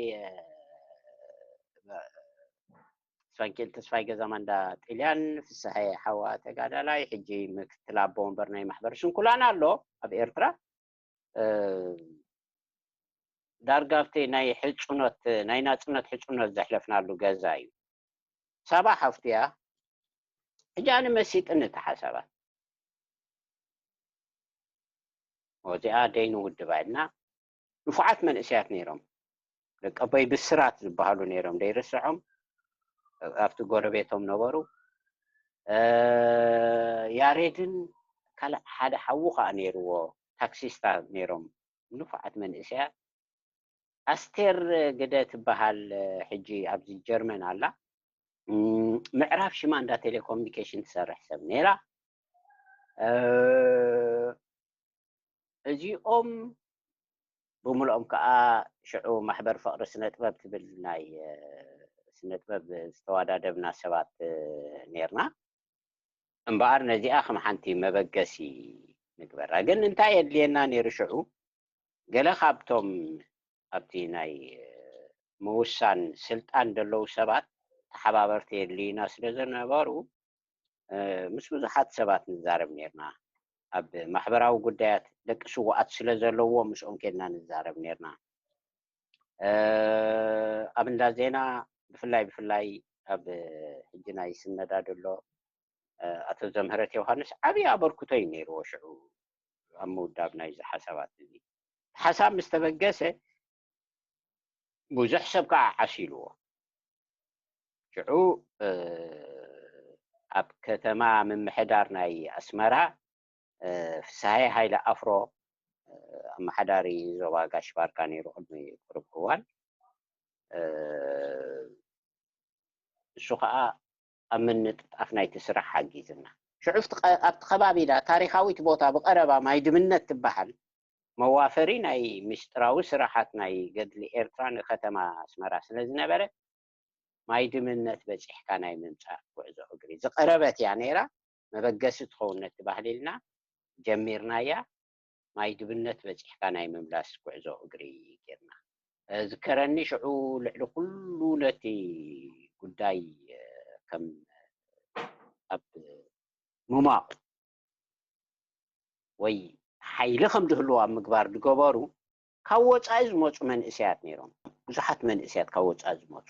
ተስፋንኪኤል ተስፋይ ገዛማ እንዳ ጥልያን ፍስሐ ሓዋ ተጋዳላይ ሕጂ ምክትል ኣቦ ወንበር ናይ ማሕበር ስንኩላን ኣሎ ኣብ ኤርትራ ዳርጋ ኣብቲ ናይ ሕፁኖት ናይ ናፅነት ሕፁኖት ዘሕለፍናሉ ገዛ እዩ ሳባ ሓፍትያ ሕጂ ኣነ መሲጥኒ እቲ ሓሳባት ወዚኣ ደይኑ ውድባ ኢልና ንፉዓት መንእሰያት ነይሮም ደቀቦይ ብስራት ዝበሃሉ ነይሮም ደይርስዖም ኣብቲ ጎረቤቶም ነበሩ ያሬድን ካልእ ሓደ ሓዉ ከዓ ነይርዎ ታክሲስታት ነይሮም፣ ንፉዓት መንእሰያት። ኣስቴር ግደ ትበሃል፣ ሕጂ ኣብዚ ጀርመን ኣላ። ምዕራፍ ሽማ እንዳ ቴሌኮሙኒኬሽን ትሰርሕ ሰብ ነይራ። እዚኦም ብምልኦም ከዓ ሽዑ ማሕበር ፍቕሪ ስነ ጥበብ ትብል ናይ ስነ ጥበብ ዝተዋዳደብና ሰባት ነርና። እምበኣር ነዚኣ ከም ሓንቲ መበገሲ ንግበራ። ግን እንታይ የድልየና ነይሩ ሽዑ? ገለ ካብቶም ኣብቲ ናይ ምውሳን ስልጣን ዘለዉ ሰባት ተሓባበርቲ የድልዩና ስለ ዝነበሩ፣ ምስ ብዙሓት ሰባት ንዛረብ ነርና። ኣብ ማሕበራዊ ጉዳያት ደቂ ስውኣት ስለ ዘለዎ ምስኦም ኬድና ንዛረብ ነርና። ኣብ እንዳ ዜና ብፍላይ ብፍላይ ኣብ ሕጂ ናይ ስነዳ ዘሎ ኣቶ ዘምህረት ዮሃንስ ዓብዪ ኣበርክቶ እዩ ነይርዎ ሽዑ ኣብ ምውዳብ ናይዚ ሓሳባት እዚ። ሓሳብ ምስ ተበገሰ ብዙሕ ሰብ ከዓ ዓሲልዎ። ሽዑ ኣብ ከተማ ምምሕዳር ናይ ኣስመራ ፍስሃየ ሃይለ ኣፍሮ ኣመሓዳሪ ዞባ ጋሽ ባርካ ነይሩ ቅድሚ ቅሩብ እዋን። እሱ ከዓ ኣብ ምንጥጣፍ ናይቲ ስራሕ ሓጊዝና። ሽዑ ኣብቲ ከባቢና ታሪካዊት ቦታ ብቀረባ ማይ ድምነት ትበሃል መዋፈሪ ናይ ምስጢራዊ ስራሓት ናይ ገድሊ ኤርትራ ንከተማ ኣስመራ ስለ ዝነበረ፣ ማይ ድምነት በጺሕካ ናይ ምምጻእ ጉዕዞ እግሪ ዝቐረበት እያ ነይራ። መበገሲ ትኸውን ነቲ ባህሊ ኢልና ጀሚርናያ። ማይ ድምነት በጺሕካ ናይ ምምላስ ጉዕዞ እግሪ ጌርና። ዝከረኒ ሽዑ ልዕሊ ኩሉ ነቲ ጉዳይ ከም ኣብ ምማቕ ወይ ሓይሊ ከም ዝህልዎ ኣብ ምግባር ዝገበሩ ካብ ወፃኢ ዝመፁ መንእሰያት ነይሮም። ብዙሓት መንእሰያት ካብ ወፃኢ ዝመፁ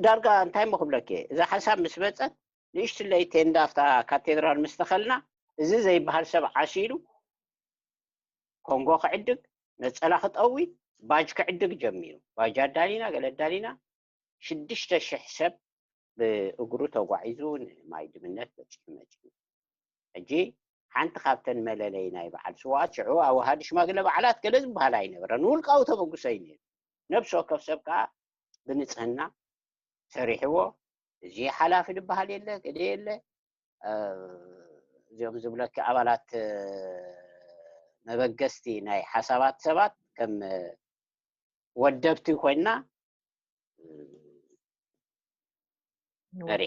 ዳርጋ እንታይ ሞ ክብለኪ፣ እዛ ሓሳብ ምስ መፀት ንእሽትለይ ቴንዳ ኣብታ ካቴድራል ምስ ተኸልና፣ እዚ ዘይበሃል ሰብ ዓሲሉ ኮንጎ ክዕድግ፣ ነፀላ ክጠዊ፣ ባጅ ክዕድግ ጀሚሩ። ባጅ ኣዳሊና፣ ገለ ኣዳሊና፣ ሽዱሽተ ሽሕ ሰብ ብእግሩ ተጓዒዙ ንማይ ድምነት በፂሑ መፂኡ። ሕጂ ሓንቲ ካብተን መለለይ ናይ በዓል ስውኣት ሽዑ ኣዋሃዲ ሽማግለ በዓላት ገለ ዝበሃል ኣይነበረን። ውልቃዊ ተበግሶ እዩ ነይሩ። ነብሲ ወከፍ ሰብ ከዓ ብንፅህና ሰሪሕዎ። እዚ ሓላፊ ዝበሃል የለ፣ ገለ የለ። እዚኦም ዝብለኪ ኣባላት መበገስቲ ናይ ሓሳባት ሰባት ከም ወደብቲ ኮይና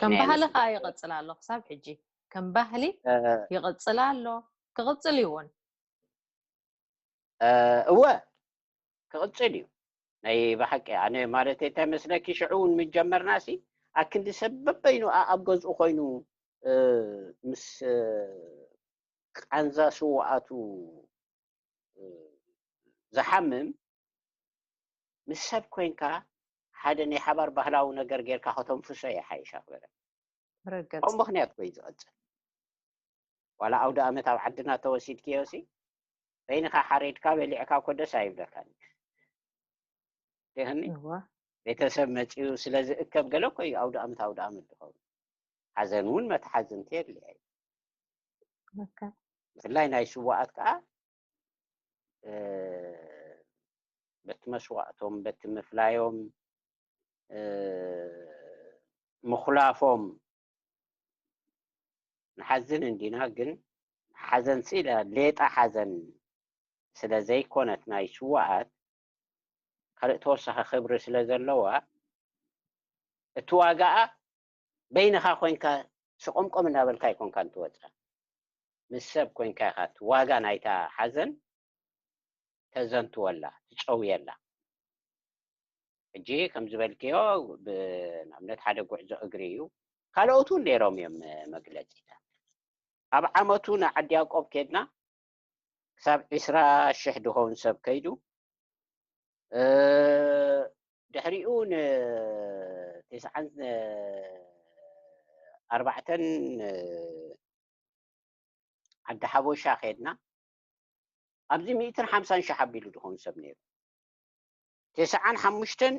ከም ባህሊ ከዓ ይቐፅል ኣሎ ክሳብ ሕጂ ከም ባህሊ ይቐፅል ኣሎ፣ ክቕፅል ይውን። እወ ክቕፅል እዩ። ናይ ብሓቂ ኣነ ማለት እንታይ መስለኪ፣ ሽዑ እውን ምጀመርና ሲ ኣክንዲ ሰብ በበይኑ ኣብ ገዝኡ ኮይኑ ምስ ቃንዛ ስውኣቱ ዝሓምም ምስ ሰብ ኮይንካ ሓደ ናይ ሓባር ባህላዊ ነገር ጌርካ ከተንፍሶ ይሓይሽ ኣኽበረ። ከም ምኽንያት ኮይ ዝቐፅል ዋላ ኣውደ ኣመት ኣብ ዓድና ተወሲድክዮ ሲ በይንኻ ሓሬድካ በሊዕካ እኮ ደስ ኣይብለካን። ይህኒ ቤተሰብ መፂኡ ስለ ዝእከብ ገለ እኮ እዩ ኣውደ ኣመት ኣውደ ኣመት ዝኸውን። ሓዘን እውን መተሓዝንቲ የድልያ እዩ። ብፍላይ ናይ ስዋኣት ከዓ በቲ መስዋእቶም በቲ ምፍላዮም ምኹላፎም ንሓዝን እንዲና፣ ግን ሓዘን ሲ ሌጣ ሓዘን ስለ ዘይኮነት ናይ ስዋኣት ካልእ ተወሳኺ ክብሪ ስለ ዘለዋ እቲ ዋጋኣ በይንኻ ኮይንካ ስቆምቆም እናበልካ ኣይኮንካን ትወፅኣ። ምስ ሰብ ኮይንካ ኢኻ እቲ ዋጋ ናይታ ሓዘን ተዘንትወላ ትፀውየላ። ሕጂ ከም ዝበልክዮ ንኣብነት ሓደ ጉዕዞ እግሪ እዩ። ካልኦት እውን ነይሮም እዮም መግለፂታት። ኣብ ዓመቱ ንዓዲ ያዕቆብ ኬድና ክሳብ ዕስራ ሽሕ ዝኸውን ሰብ ከይዱ። ድሕሪኡ ንተስዓን ኣርባዕተን ዓዲ ሓበሻ ከድና ኣብዚ ሚእትን ሓምሳን ሽሕ ኣቢሉ ዝኸውን ሰብ ነይሩ። ተስዓን ሓሙሽተን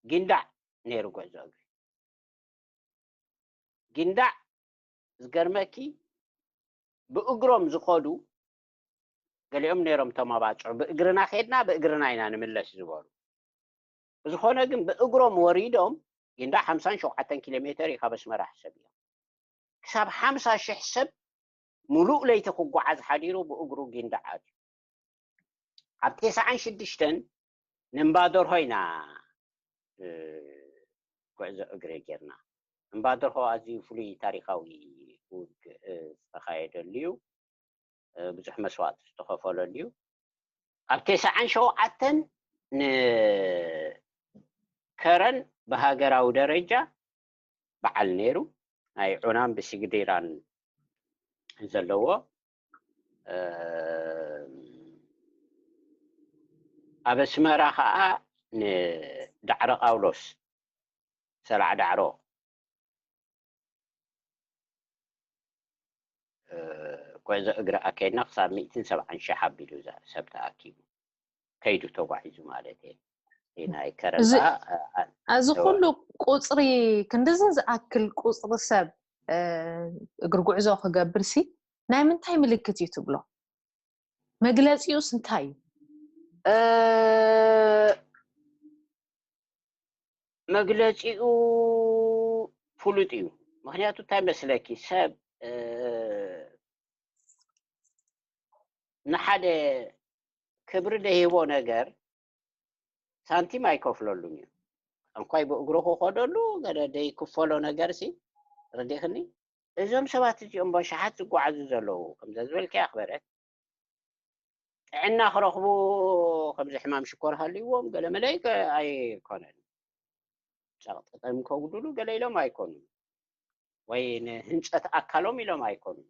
ጊንዳዕ ነይሩ ጉዕዞ እግሪ። ጊንዳዕ ዝገርመኪ ብእግሮም ዝኸዱ ገሊኦም ነይሮም። እቶም ኣባጽዑ ብእግርና ከድና ብእግርና ኢና ንምለስ ዝበሉ። ብዝኾነ ግን ብእግሮም ወሪዶም ጊንዳ ሓምሳን ሸውዓተን ኪሎ ሜተር እዩ ካብ ኣስመራ ሕሰብ እዮም። ክሳብ ሓምሳ ሽሕ ሰብ ሙሉእ ለይቲ ክጓዓዝ ሓዲሩ ብእግሩ ጊንዳ ኣትዩ። ኣብ ተስዓን ሽዱሽተን ንእምባደርሆ ኢና ጉዕዞ እግሪ ጌርና። እምባደርሆ ኣዝዩ ፍሉይ ታሪኻዊ ውግእ ዝተኻየደሉ እዩ። ብዙሕ መስዋእቲ ዝተኸፈለሉ እዩ። ኣብ ተስዓን ሸውዓተን ንከረን ብሃገራዊ ደረጃ በዓል ነይሩ። ናይ ዑናን ብሲግዲራን ዘለዎ ኣብ ኣስመራ ከዓ ንዳዕሮ ቃውሎስ ሰላዕ ዳዕሮ ጉዕዞ እግሪ ኣካይድና ክሳብ ሚእትን ሰብዓን ሺሕ ኣቢሉ ሰብ ተኣኪቡ ከይዱ ተጓዒዙ ማለት እየ። ናይ ከረን እዚ ኩሉ ቁፅሪ ክንድዚ ዝኣክል ቁፅሪ ሰብ እግሪ ጉዕዞ ክገብር ሲ ናይ ምንታይ ምልክት እዩ ትብሎ? መግለፂኡስ እንታይ እዩ? መግለፂኡ ፍሉጥ እዩ። ምክንያቱ እንታይ መስለኪ ሰብ ንሓደ ክብሪ ደይህቦ ነገር ሳንቲም ኣይከፍለሉን እዩ። እንኳይ ብእግሩ ክኸደሉ ገለ ደይክፈሎ ነገር ሲ ረዲኽኒ። እዞም ሰባት እዚኦም በሸሓት ዝጓዓዙ ዘለዉ ከምዛ ዝበልኪ ኣኽበረት ጥዕና ክረኽቡ ከምዚ ሕማም ሽኮር ሃልይዎም ገለ መለ ኣይኮነን። ጸቕጢ ጠም ከጉድሉ ገለ ኢሎም ኣይኮኑን ወይ ንህንጸት ኣካሎም ኢሎም ኣይኮኑን።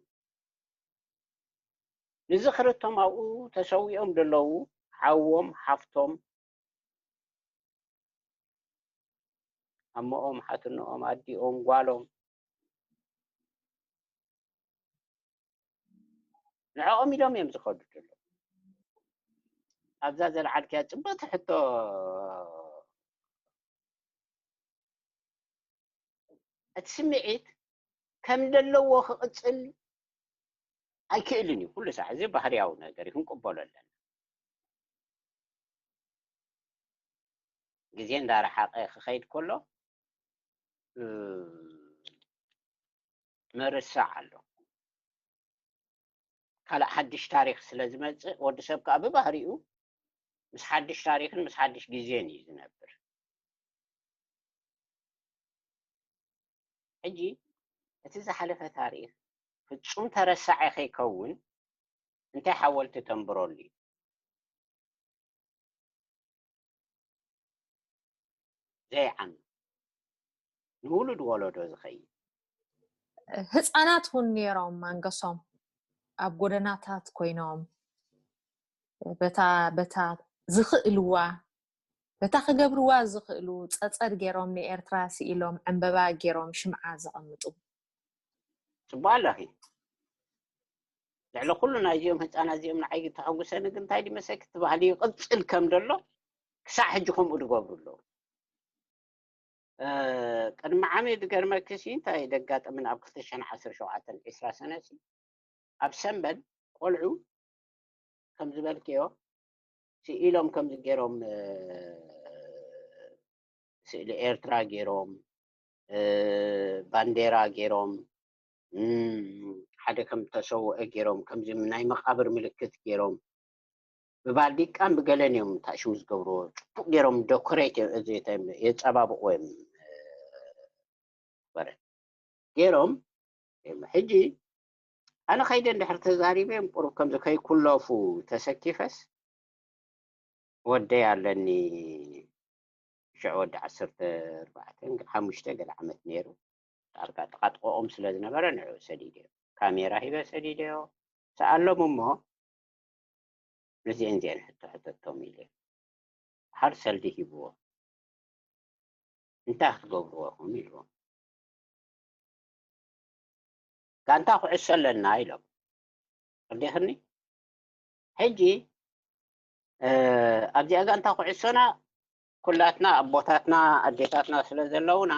ንዝኽሪ እቶም ኣብኡ ተሰዊኦም ዘለዉ ሓዎም ሓፍቶም ኣሞኦም ሓትኖኦም ኣዲኦም ጓሎም ንዕኦም ኢሎም እዮም ዝኸዱ ዘለዉ። ኣብዛ ዘልዓልክያ ፅብቕቲ ሕቶ እቲ ስምዒት ከም ዘለዎ ክቕፅል ኣይክእልን እዩ። ኩሉ ሳዕ እዚ ባህርያዊ ነገር እዩ፣ ክንቅበሎ ኣለና። ግዜ እንዳረሓቐ ክኸይድ ከሎ ምርሳዕ ኣሎ። ካልእ ሓድሽ ታሪኽ ስለ ዝመጽእ ወዲ ሰብ ከዓ ብባህሪኡ ምስ ሓድሽ ታሪኽን ምስ ሓድሽ ግዜን እዩ ዝነብር። ሕጂ እቲ ዝሓለፈ ታሪኽ ፍጹም ተረሳዐ ከይከውን እንታይ ሓወልቲ ተንብረሉ እዩ? ዘይዓሚ ንውሉድ ወለዶ ዝኸይድ ህፃናት እውን ነይሮም። ማንገሶም ኣብ ጎደናታት ኮይኖም በታ በታ ዝኽእልዋ በታ ክገብርዋ ዝኽእሉ ጸጸር ገይሮም ንኤርትራ ስኢሎም ዕምበባ ገይሮም ሽምዓ ዘቐምጡ። ጽቡቕ ኣለኺ። ልዕሊ ኩሉ ናይዚኦም ህፃናት እዚኦም ንዓይ ተሐጉሰኒ ግን እንታይ ድመሰኪ እቲ ባህሊ ይቕፅል ከም ዘሎ ክሳዕ ሕጂ ከምኡ ዝገብሩ ኣለዉ። ቅድሚ ዓመት ዝገርመኪ ሲ እንታይ ደጋጠመን ኣብ ክልተ ሽሕን ዓሰርተ ሸውዓተን ዕስራ ሰነ ሲ ኣብ ሰንበል ቆልዑ ከም ዝበልክዮ ስኢሎም ከምዚ ገይሮም ስእሊ ኤርትራ ገይሮም ባንዴራ ገይሮም ሓደ ከም ተሰውአ ገይሮም ከምዚ ናይ መቃብር ምልክት ገይሮም ብባልዲቃን ብገለን እዮም ታሽሙ ዝገብርዎ። ጽቡቅ ገይሮም ዶኮሬት የጸባብቅዎ እዮም በረ ገይሮም። ሕጂ ኣነ ከይደ እንድሕር ተዛሪበ እዮም ቁሩብ ከምዚ ከይኩለፉ ተሰኪፈስ ወደይ ኣለኒ ሽዑ ወዲ ዓሰርተ ኣርባዕተ ሓሙሽተ ገለ ዓመት ነይሩ። ዳርጋ ጥቓ ጥቕኦም ስለ ዝነበረ ንዕኡ ሰዲደዮ። ካሜራ ሂበ ሰዲደዮ። ሰኣሎም እሞ ነዚአን እዚአን ሕቶ ሕተቶም ኢለ። ሓር ሰልዲ ሂብዎ። እንታይ ክትገብርዎ ኢኹም ኢልዎም። ጋንታ ኩዕሶ ኣለና ኢሎም። ኣዴኽኒ ሕጂ ኣብዚኣ ጋንታ ኩዕሶና ኩላትና ኣቦታትና ኣዴታትና ስለ ዘለውና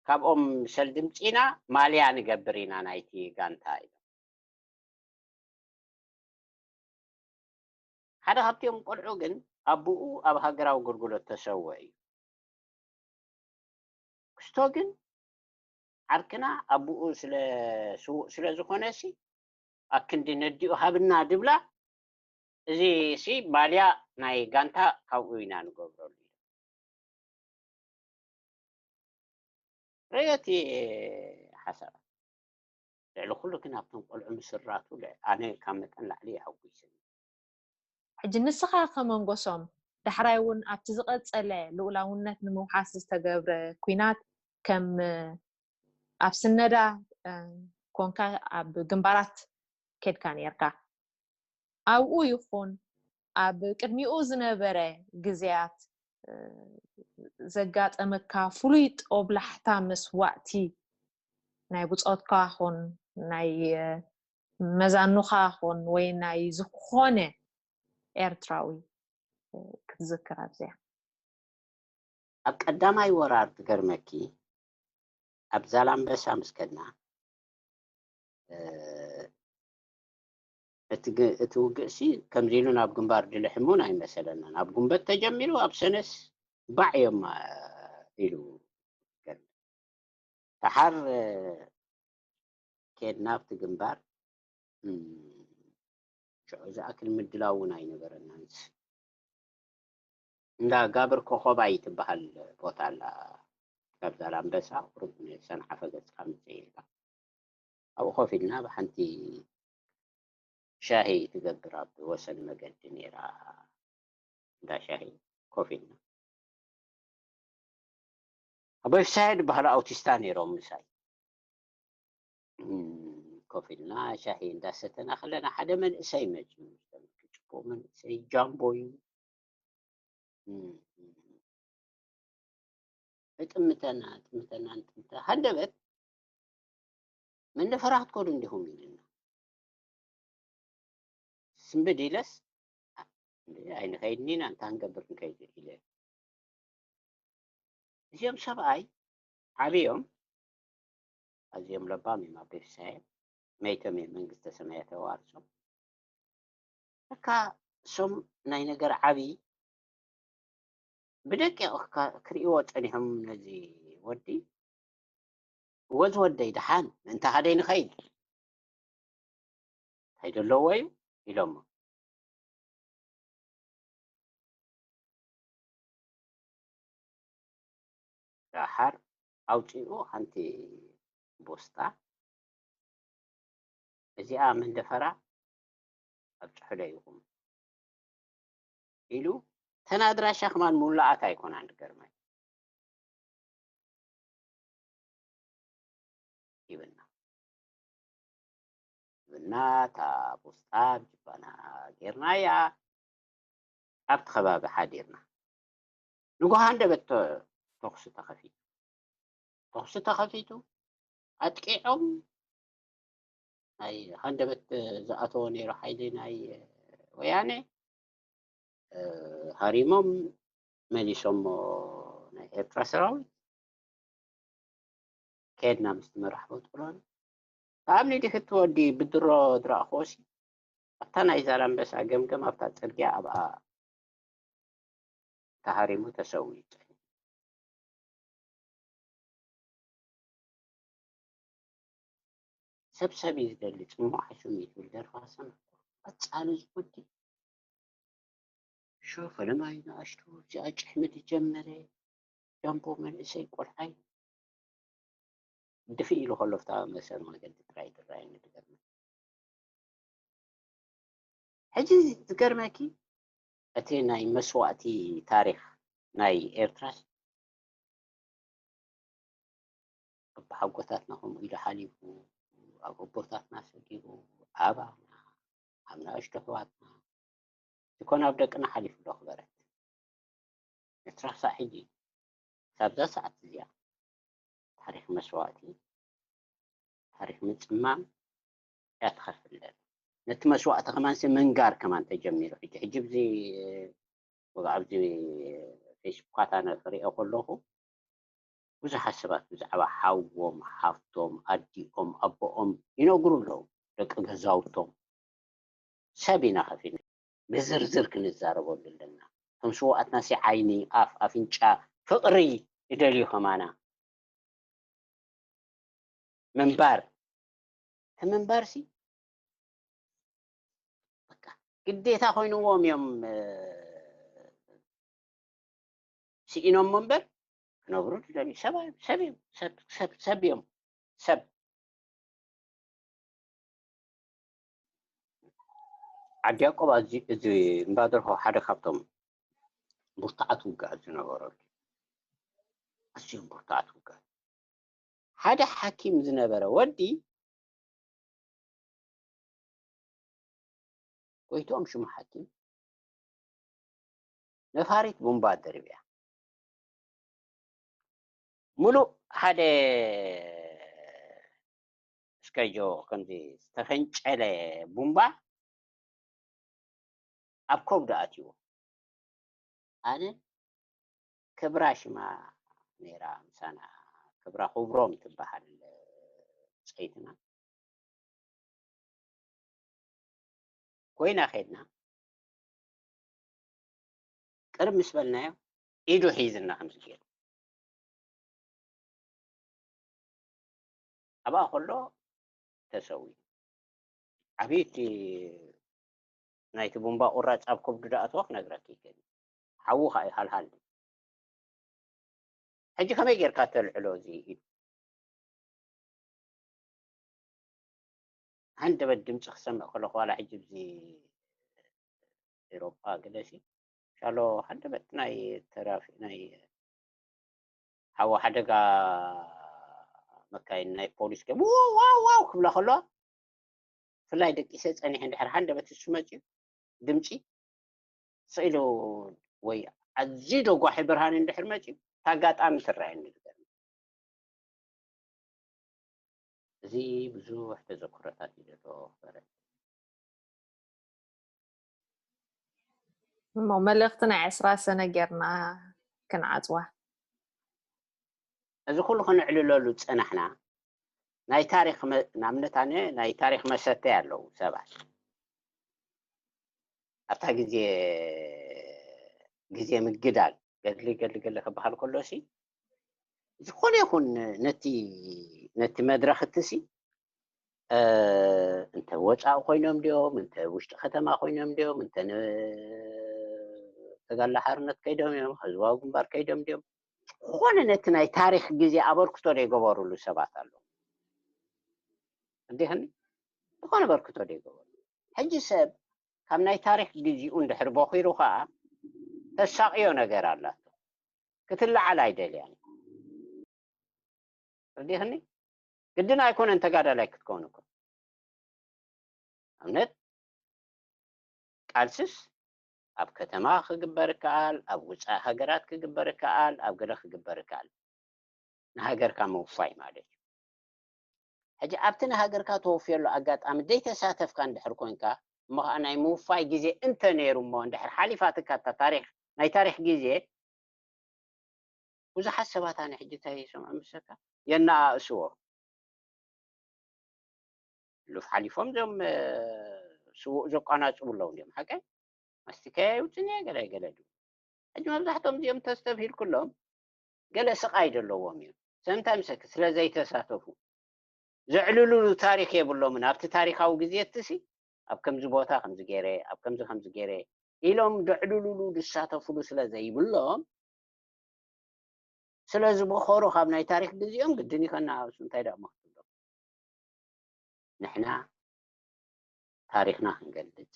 ካብኦም ሰልዲ ምፂና ማልያ ንገብር ኢና ናይቲ ጋንታ ኢሎም። ሓደ ካብቲኦም ቆልዑ ግን ኣቦኡ ኣብ ሃገራዊ ኣገልግሎት ተሰወ እዩ። ክስቶ ግን ዓርክና ኣቦኡ ስለ ስዉእ ስለ ዝኾነ ሲ ኣክንዲ ነዲኡ ሃብና ድብላ፣ እዚ ሲ ማልያ ናይ ጋንታ ካብኡ ኢና ንገብረሉ። ርእዮት ሓሳብ ልዕሊ ኩሉ ግን ኣብቶም ቆልዑ ምስራቱ ኣነ ካብ መጠን ላዕሊ የሐጉስኒ። ሕጂ ንስኻ ከመንጎሶም ዳሕራይ እውን ኣብቲ ዝቐጸለ ልኡላውነት ንምውሓስ ዝተገብረ ኲናት ከም ኣብ ስነዳ ኮንካ ኣብ ግንባራት ከድካ ነርካ። ኣብኡ ይኹን ኣብ ቅድሚኡ ዝነበረ ግዜያት ዘጋጠመካ ፍሉይ ጦብላሕታ መስዋእቲ ናይ ብጾትካ ኹን ናይ መዛኑኻ ኹን ወይ ናይ ዝኾነ ኤርትራዊ ክትዝክር ኣብዚያ? ኣብ ቀዳማይ ወራር ትገርመኪ ኣብ ዛላምበሳ ምስ ከድና እቲ ውግእሲ ከምዚ ኢሉ ናብ ግንባር ድልሕም እውን ኣይመሰለናን። ኣብ ጉንበት ተጀሚሩ ኣብ ሰነስ ባዕ እዮም ኢሉ። ደሓር ከድና ኣብቲ ግንባር ሽዑ ዝኣክል ምድላው እውን ኣይነበረናን። እንዳ ጋብር ኮኾባይ ትበሃል ቦታ ኣላ። ካብ ዛላምበሳ ቁሩብ ንሰንዓፈ ገጽካ ምጽእ ኢልካ ኣብኡ ኮፍ ኢልና ብሓንቲ ሻሂ ትገብር ኣብ ወሰን መገዲ ነይራ። እንዳ ሻሂ ኮፍ ኢልና ኣቦይ ፍስሃየ ዝበሃሉ ኣውቲስታ ነይሮም ምሳይ ኮፍ ኢልና ሻሂ እንዳሰተና ከለና ሓደ መንእሰይ መፅኡ። ጽቡቕ መንእሰይ ጃምቦ እዩ። እጥምተና እጥምተና እጥምተ ሃንደበት መንደፈራ ክትከዱ እንዲኹም ኢልና ስምብድ ኢለስ ኣይንኸይድን ኢና እንታይ ክንገብር ንከይድ ኢለ። እዚኦም ሰብኣይ ዓብዮም ኣዝዮም ለባም እዮም። ኣቦይ ፍስሃየ መይቶም እዮም መንግስተ ሰማያት የዋርሶም። ለካ እሶም ናይ ነገር ዓብዪ ብደቂቕ ክርእይዎ ጸኒሖም ነዚ ወዲ። እወ ዝወደይ ደሓን ምእንቲ ሓደይ ንኸይድ እንታይ ደለዎ እዩ ኢሎሞ። ደሓር ኣውፂኡ ሓንቲ ቦስጣ እዚኣ መንደፈራ ኣብፅሑለይ ኢኹም ኢሉ። ተን ኣድራሻ ከማን ምሉኣት ኣይኮናን ዝገርመኒ። ሂብና ሂብና እታ ቦስጣ ብጅባና ጌርናያ ኣብቲ ከባቢ ሓዲርና። ንጎሃ ሃንደበት ተኹሲ ተኸፊቱ። ተኹሲ ተኸፊቱ ኣጥቂዖም ናይ ሃንደበት ዝኣተዎ ነይሩ ሓይሊ ናይ ወያነ ሃሪሞም መሊሶሞ ናይ ኤርትራ ሰራዊት። ከድና ምስቲ መራሕ በጥሮን ኣብኒ ድሕቲ ወዲ ብድሮ ድራእኮሲ ኣብታ ናይ ዛላምበሳ ገምገም ኣብታ ጽርግያ ኣብኣ ተሃሪሙ ተሰዊኡ። ሰብ ሰብ እዩ ዝደሊ ጽሙቕ ሓሽም እዩ ትብል ደርፋ ሰምዕ ቀጻሊ ዝወዲ ሾ ፈለማይ ንኣሽቱ እዚኣ ጭሕሚ ዝጀመረ ጃምቦ መንእሰይ ቆልዓይ ድፍእ ኢሉ ከሎ ፍታ መሰል መገዲ ጥራይ ትረኣየኒ ትገርመ። ሕጂ ዝገርመኪ እቲ ናይ መስዋእቲ ታሪኽ ናይ ኤርትራስ ኣቦሓጎታትና ከምኡ ኢሉ ሓሊፉ ኣብ ኣቦታትና ሰጊሩ ኣባና ኣብ ንኣሽቱ ኣሕዋትና ይኮን ኣብ ደቅና ሓሊፉ ዶ ክበረት ኤርትራ ክሳዕ ሕጂ ሳብዛ ሰዓት እዚኣ ታሪክ መስዋእቲ ታሪክ ምፅማም እያ ትኸፍል ነቲ መስዋእቲ ከማን ሲ ምንጋር ከማን ተጀሚሩ ሕጂ ሕጂ ብዚ ኣብዚ ፌስቡካት ኣነ ክሪኦ ከለኹ ብዙሓት ሰባት ብዛዕባ ሓዎም ሓፍቶም ኣዲኦም ኣቦኦም ይነግሩ ኣለዉ ደቂ ገዛውቶም ሰብ ኢና ከፊልና ብዝርዝር ክንዛረበሉ ኣለና። እቶም ስውኣትና ሲ ዓይኒ፣ ኣፍ፣ ኣፍንጫ፣ ፍቕሪ ይደልዩ ከማና። ምንባር፣ እቲ ምንባር ሲ በቃ ግዴታ ኮይንዎም እዮም። እ፣ ስኢኖም እምበር ክነብሩ ዝደልዩ ሰብ እዮም። ሰብ እዮም። ሰብ፣ ሰብ፣ ሰብ እዮም። ሰብ። ዓዲ ያዕቆብ ኣዚ-፣ እዚ እምባደርሆ ሓደ ካብቶም ብርቱዓት ውግኣት ዝነበረሉ፣ ኣዝዮም ብርቱዓት ውግኣት። ሓደ ሓኪም ዝነበረ ወዲ፣ ጎይትኦም ሽሙ ሓኪም፣ ነፋሪት ቡምባ ደርብያ፣ ሙሉእ ሓደ እስከጆ ከምዚ ዝተፈንጨለ ቡምባ ኣብ ከብዱ ኣትይዎ። ኣነ ክብራ ሽማ ነይራ ምሳና፣ ክብራ ክብሮም ትበሃል ፀይትና ኮይና ከድና። ቅርብ ምስ በልናዮ ኢዱ ሒዝና ከምዚ ገይሩ ኣብኣ ከሎ ተሰዊኡ። ዓብይቲ ናይቲ ቡምባ ቁራፅ ኣብ ከብዱ ዝኣተወ ክነግረኪ ይክእል። ሓዉ ከዓ እዩ ሃልሃል። ሕጂ ከመይ ጌርካ ተልዕሎ እዚ ኢዱ? ሃንደበት ድምፂ ክሰምዕ ከለኹ፣ ዋላ ሕጂ ኣብዚ ኤውሮጳ ገለሲ ሻሎ ሃንደበት ናይ ተራፊ-፣ ናይ ሓዋ ሓደጋ መካይን ናይ ፖሊስ ከ ዋው ዋው ዋው ክብላ ከለዋ፣ ብፍላይ ደቂሰ ጸኒሐ እንድሕር ሃንደበት እሱ መጺኡ ድምጺ ስኢሉ ወይ ኣዝዩ ደጓሒ ብርሃን እንድሕር መጺኡ፣ እታ ኣጋጣሚ ትረኣየኒ ዝገርም። እዚ ብዙሕ ተዘክሮታት እዩ ዘሎ ክበረል። እሞ መልእኽቲ ናይ ዕስራ ሰነ ጌርና ክንዓጽዋ። እዚ ኩሉ ክንዕልለሉ ዝጸናሕና ናይ ታሪኽ መ-፣ ንኣብነት ኣነ ናይ ታሪኽ መሰተይ ኣለዉ ሰባት። ኣብታ ግዜ፣ ግዜ ምግዳል ገድሊ፣ ገድሊ፣ ገድሊ ክበሃል ከሎ ሲ፣ ዝኾነ ይኹን ነቲ፣ ነቲ መድረኽ እቲ ሲ፣ እ፣ እንተ ወጻኢ ኮይኖም ድዮም፣ እንተ ውሽጢ ከተማ ኮይኖም ድዮም፣ እንተ ን-፣ ተጋድሎ ሓርነት ከይዶም እዮም፣ ህዝባዊ ግንባር ከይዶም ድዮም፣ ዝኾነ ነቲ ናይ ታሪኽ ግዜ ኣበርክቶ ዘይገበሩሉ ሰባት ኣለዉ። እንዲህኒ ዝኾነ ኣበርክቶ ዘይገበሩ። ሕጂ ሰብ ካብ ናይ ታሪኽ ግዜኡ እንድሕር ቦኺሩ ኸኣ ተሳቕዮ ነገር ኣላቶ። ክትለዓል ኣይደልያን። ረዲኽኒ? ግድን ኣይኮነን ተጋዳላይ ክትከውን እኮ። ኣብነት ቃልስስ ኣብ ከተማ ክግበር ይከኣል፣ ኣብ ውጻኢ ሃገራት ክግበር ይከኣል፣ ኣብ ገለ ክግበር ይከኣል። ንሃገርካ ምውፋይ ማለት እዩ። ሕጂ ኣብቲ ንሃገርካ ተወፍየሉ ኣጋጣሚ ዘይተሳተፍካ እንድሕር ኮንካ፣ እሞ ኸዓ ናይ ምውፋይ ግዜ እንተ ነይሩ እሞ እንድሕር ሓሊፋትካ እታ ታሪኽ፣ ናይ ታሪኽ ግዜ፣ ብዙሓት ሰባት ኣነ ሕጂ እንታይ ይሰምዖ መሰልካ? የነኣእስዎ። ሕሉፍ ሓሊፎም እዞም፣ እ፣ ስዉእ ዘቋናጽቡ ኣለዉ እንድዮም። ሓቀይ? ማስቲካ የውጽን እየ፣ ገለ ገለ ድዩ። ሕጂ መብዛሕትኦም እዚኦም ተስተብሂልኩሎም ገለ ስቓይ ዘለዎም እዮም። ስለምንታይ ምሰኪ? ስለ ዘይተሳተፉ። ዘዕልሉሉ ታሪኽ የብሎምን። ኣብቲ ታሪኻዊ ግዜ እትሲ ኣብ ከምዚ ቦታ ከምዚ ገይረ፣ ኣብ ከምዚ ከምዚ ገይረ ኢሎም ዘዕልሉሉ ዝሳተፉሉ ስለ ዘይብሎም፣ ስለ ዝበኸሩ ካብ ናይ ታሪኽ ግዜኦም ግድን እዩ ከነኣእሱ። እንታይ ደኣ እሞ ክትብሎም? ንሕና ታሪኽና ክንገልጽ፣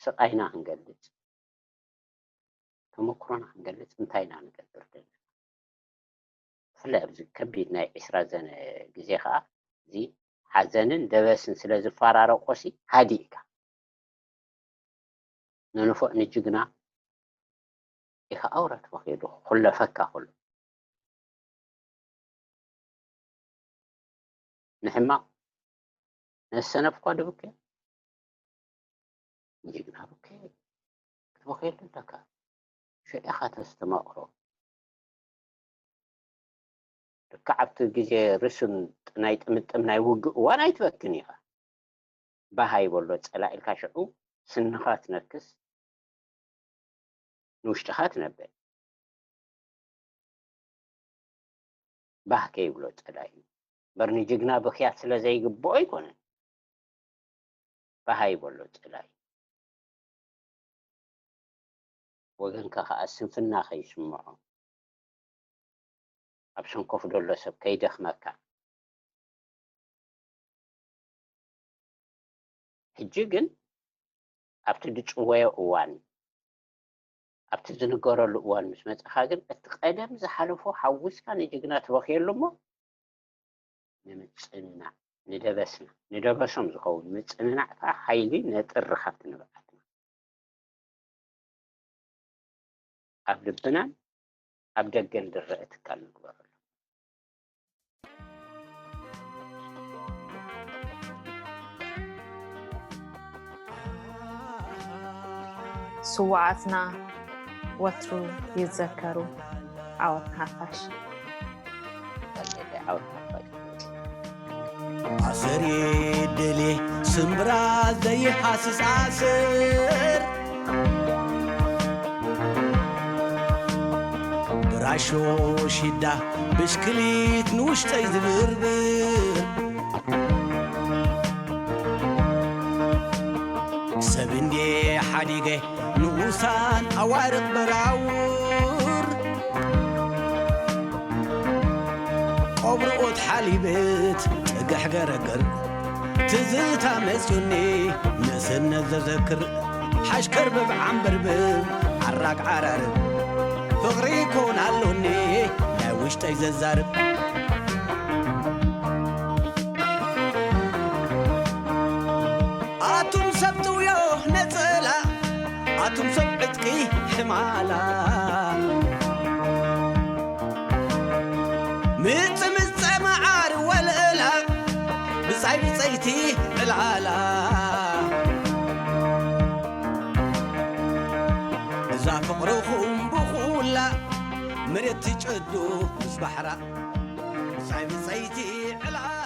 ስቓይና ክንገልጽ፣ ተመክሮና ክንገልጽ እንታይ ኢና ንገብር ዘለና? ብፍላይ ኣብዚ ከቢድ ናይ ዕስራ ዘነ ግዜ ኸኣ፣ እዚ ሓዘንን ደበስን ስለ ዝፈራረቆሲ ሃዲእካ፣ ንንፉዕ ንጅግና ኢኻ ኣውረድ ወኺሉ ክለፈካ ኩሉ። ንሕማቕ ነሰነፍ እኳ ድብከ፣ ንጅግና ብከ ክትበኽየሉ ኣለካ። ሽዕኻ ተስተማቕሮ። ልክዕ ኣብቲ ግዜ ርሱን ናይ ጥምጥም ናይ ውግእ እዋን ኣይትበክን ኢኻ። ባህ ኣይበሎ ጸላኢልካ ሽዑ ስንኻ ትነክስ፣ ንውሽጥኻ ትነብዕ። ባህ ከይብሎ ጸላኢ እምበር ንጅግና ብኽያት ስለ ዘይግብኦ ኣይኮነን። ባህ ኣይበሎ ጸላኢ። ወገንካ ከኣ ስንፍና ከይስምዖ፣ ኣብ ሰንኮፍ ደሎ ሰብ ከይደኽመካ። ሕጂ ግን ኣብቲ ዝጽወዮ እዋን፣ ኣብቲ ዝንገረሉ እዋን ምስ መጻኻ ግን፣ እቲ ቀደም ዝሓለፎ ሓዊስካ ንጅግና ትበኽየሉ እሞ፣ ንምጽንናዕ፣ ንደበስና፣ ንደበሶም ዝኸውን ምጽንናዕ ከኣ ሓይሊ ነጥሪ ካብቲ ንብዓትና። ኣብ ልብናን ኣብ ደገን ዝረአ ትካል ንግበረሉ። ስውኣትና ወትሩ ይዘከሩ። ዓወት ንሓፋሽ። ዓወት ንሓፋሽ። ኣሰር የደልየ ስምብራ ዘይሃስስ ኣሰር ብራሾ ሽዳ ብሽክሊት ንውሽጠይ ዝብርብር ሰብ እንዴ ሓዲገ ንኡሳን ኣዋርቕ በራውር ቆብርኦት ሓሊበት ጽግሕ ገረገር ትዝታ መጽዩኒ ንእስነት ዘዘክር ሓሽከርብብ ዓምበርብብ ዓራግ ዓራርብ ፍቕሪ ኮን ኣሎኒ ናይ ውሽጠይ ዘዛርብ ኣቱም ሰብ ጥውዮ ነጸላ ኣቱም ሰብ ዕጥቂ ሕማላ ምጽምጸ መዓር ወልዕላ ብጻይ ብጸይቲ ዕላላ እዛ ፍቕርኹም ብኹላ መሬት ትጨዱ ምስ ባሕራ ብጻይ ብጸይቲ ዕላላ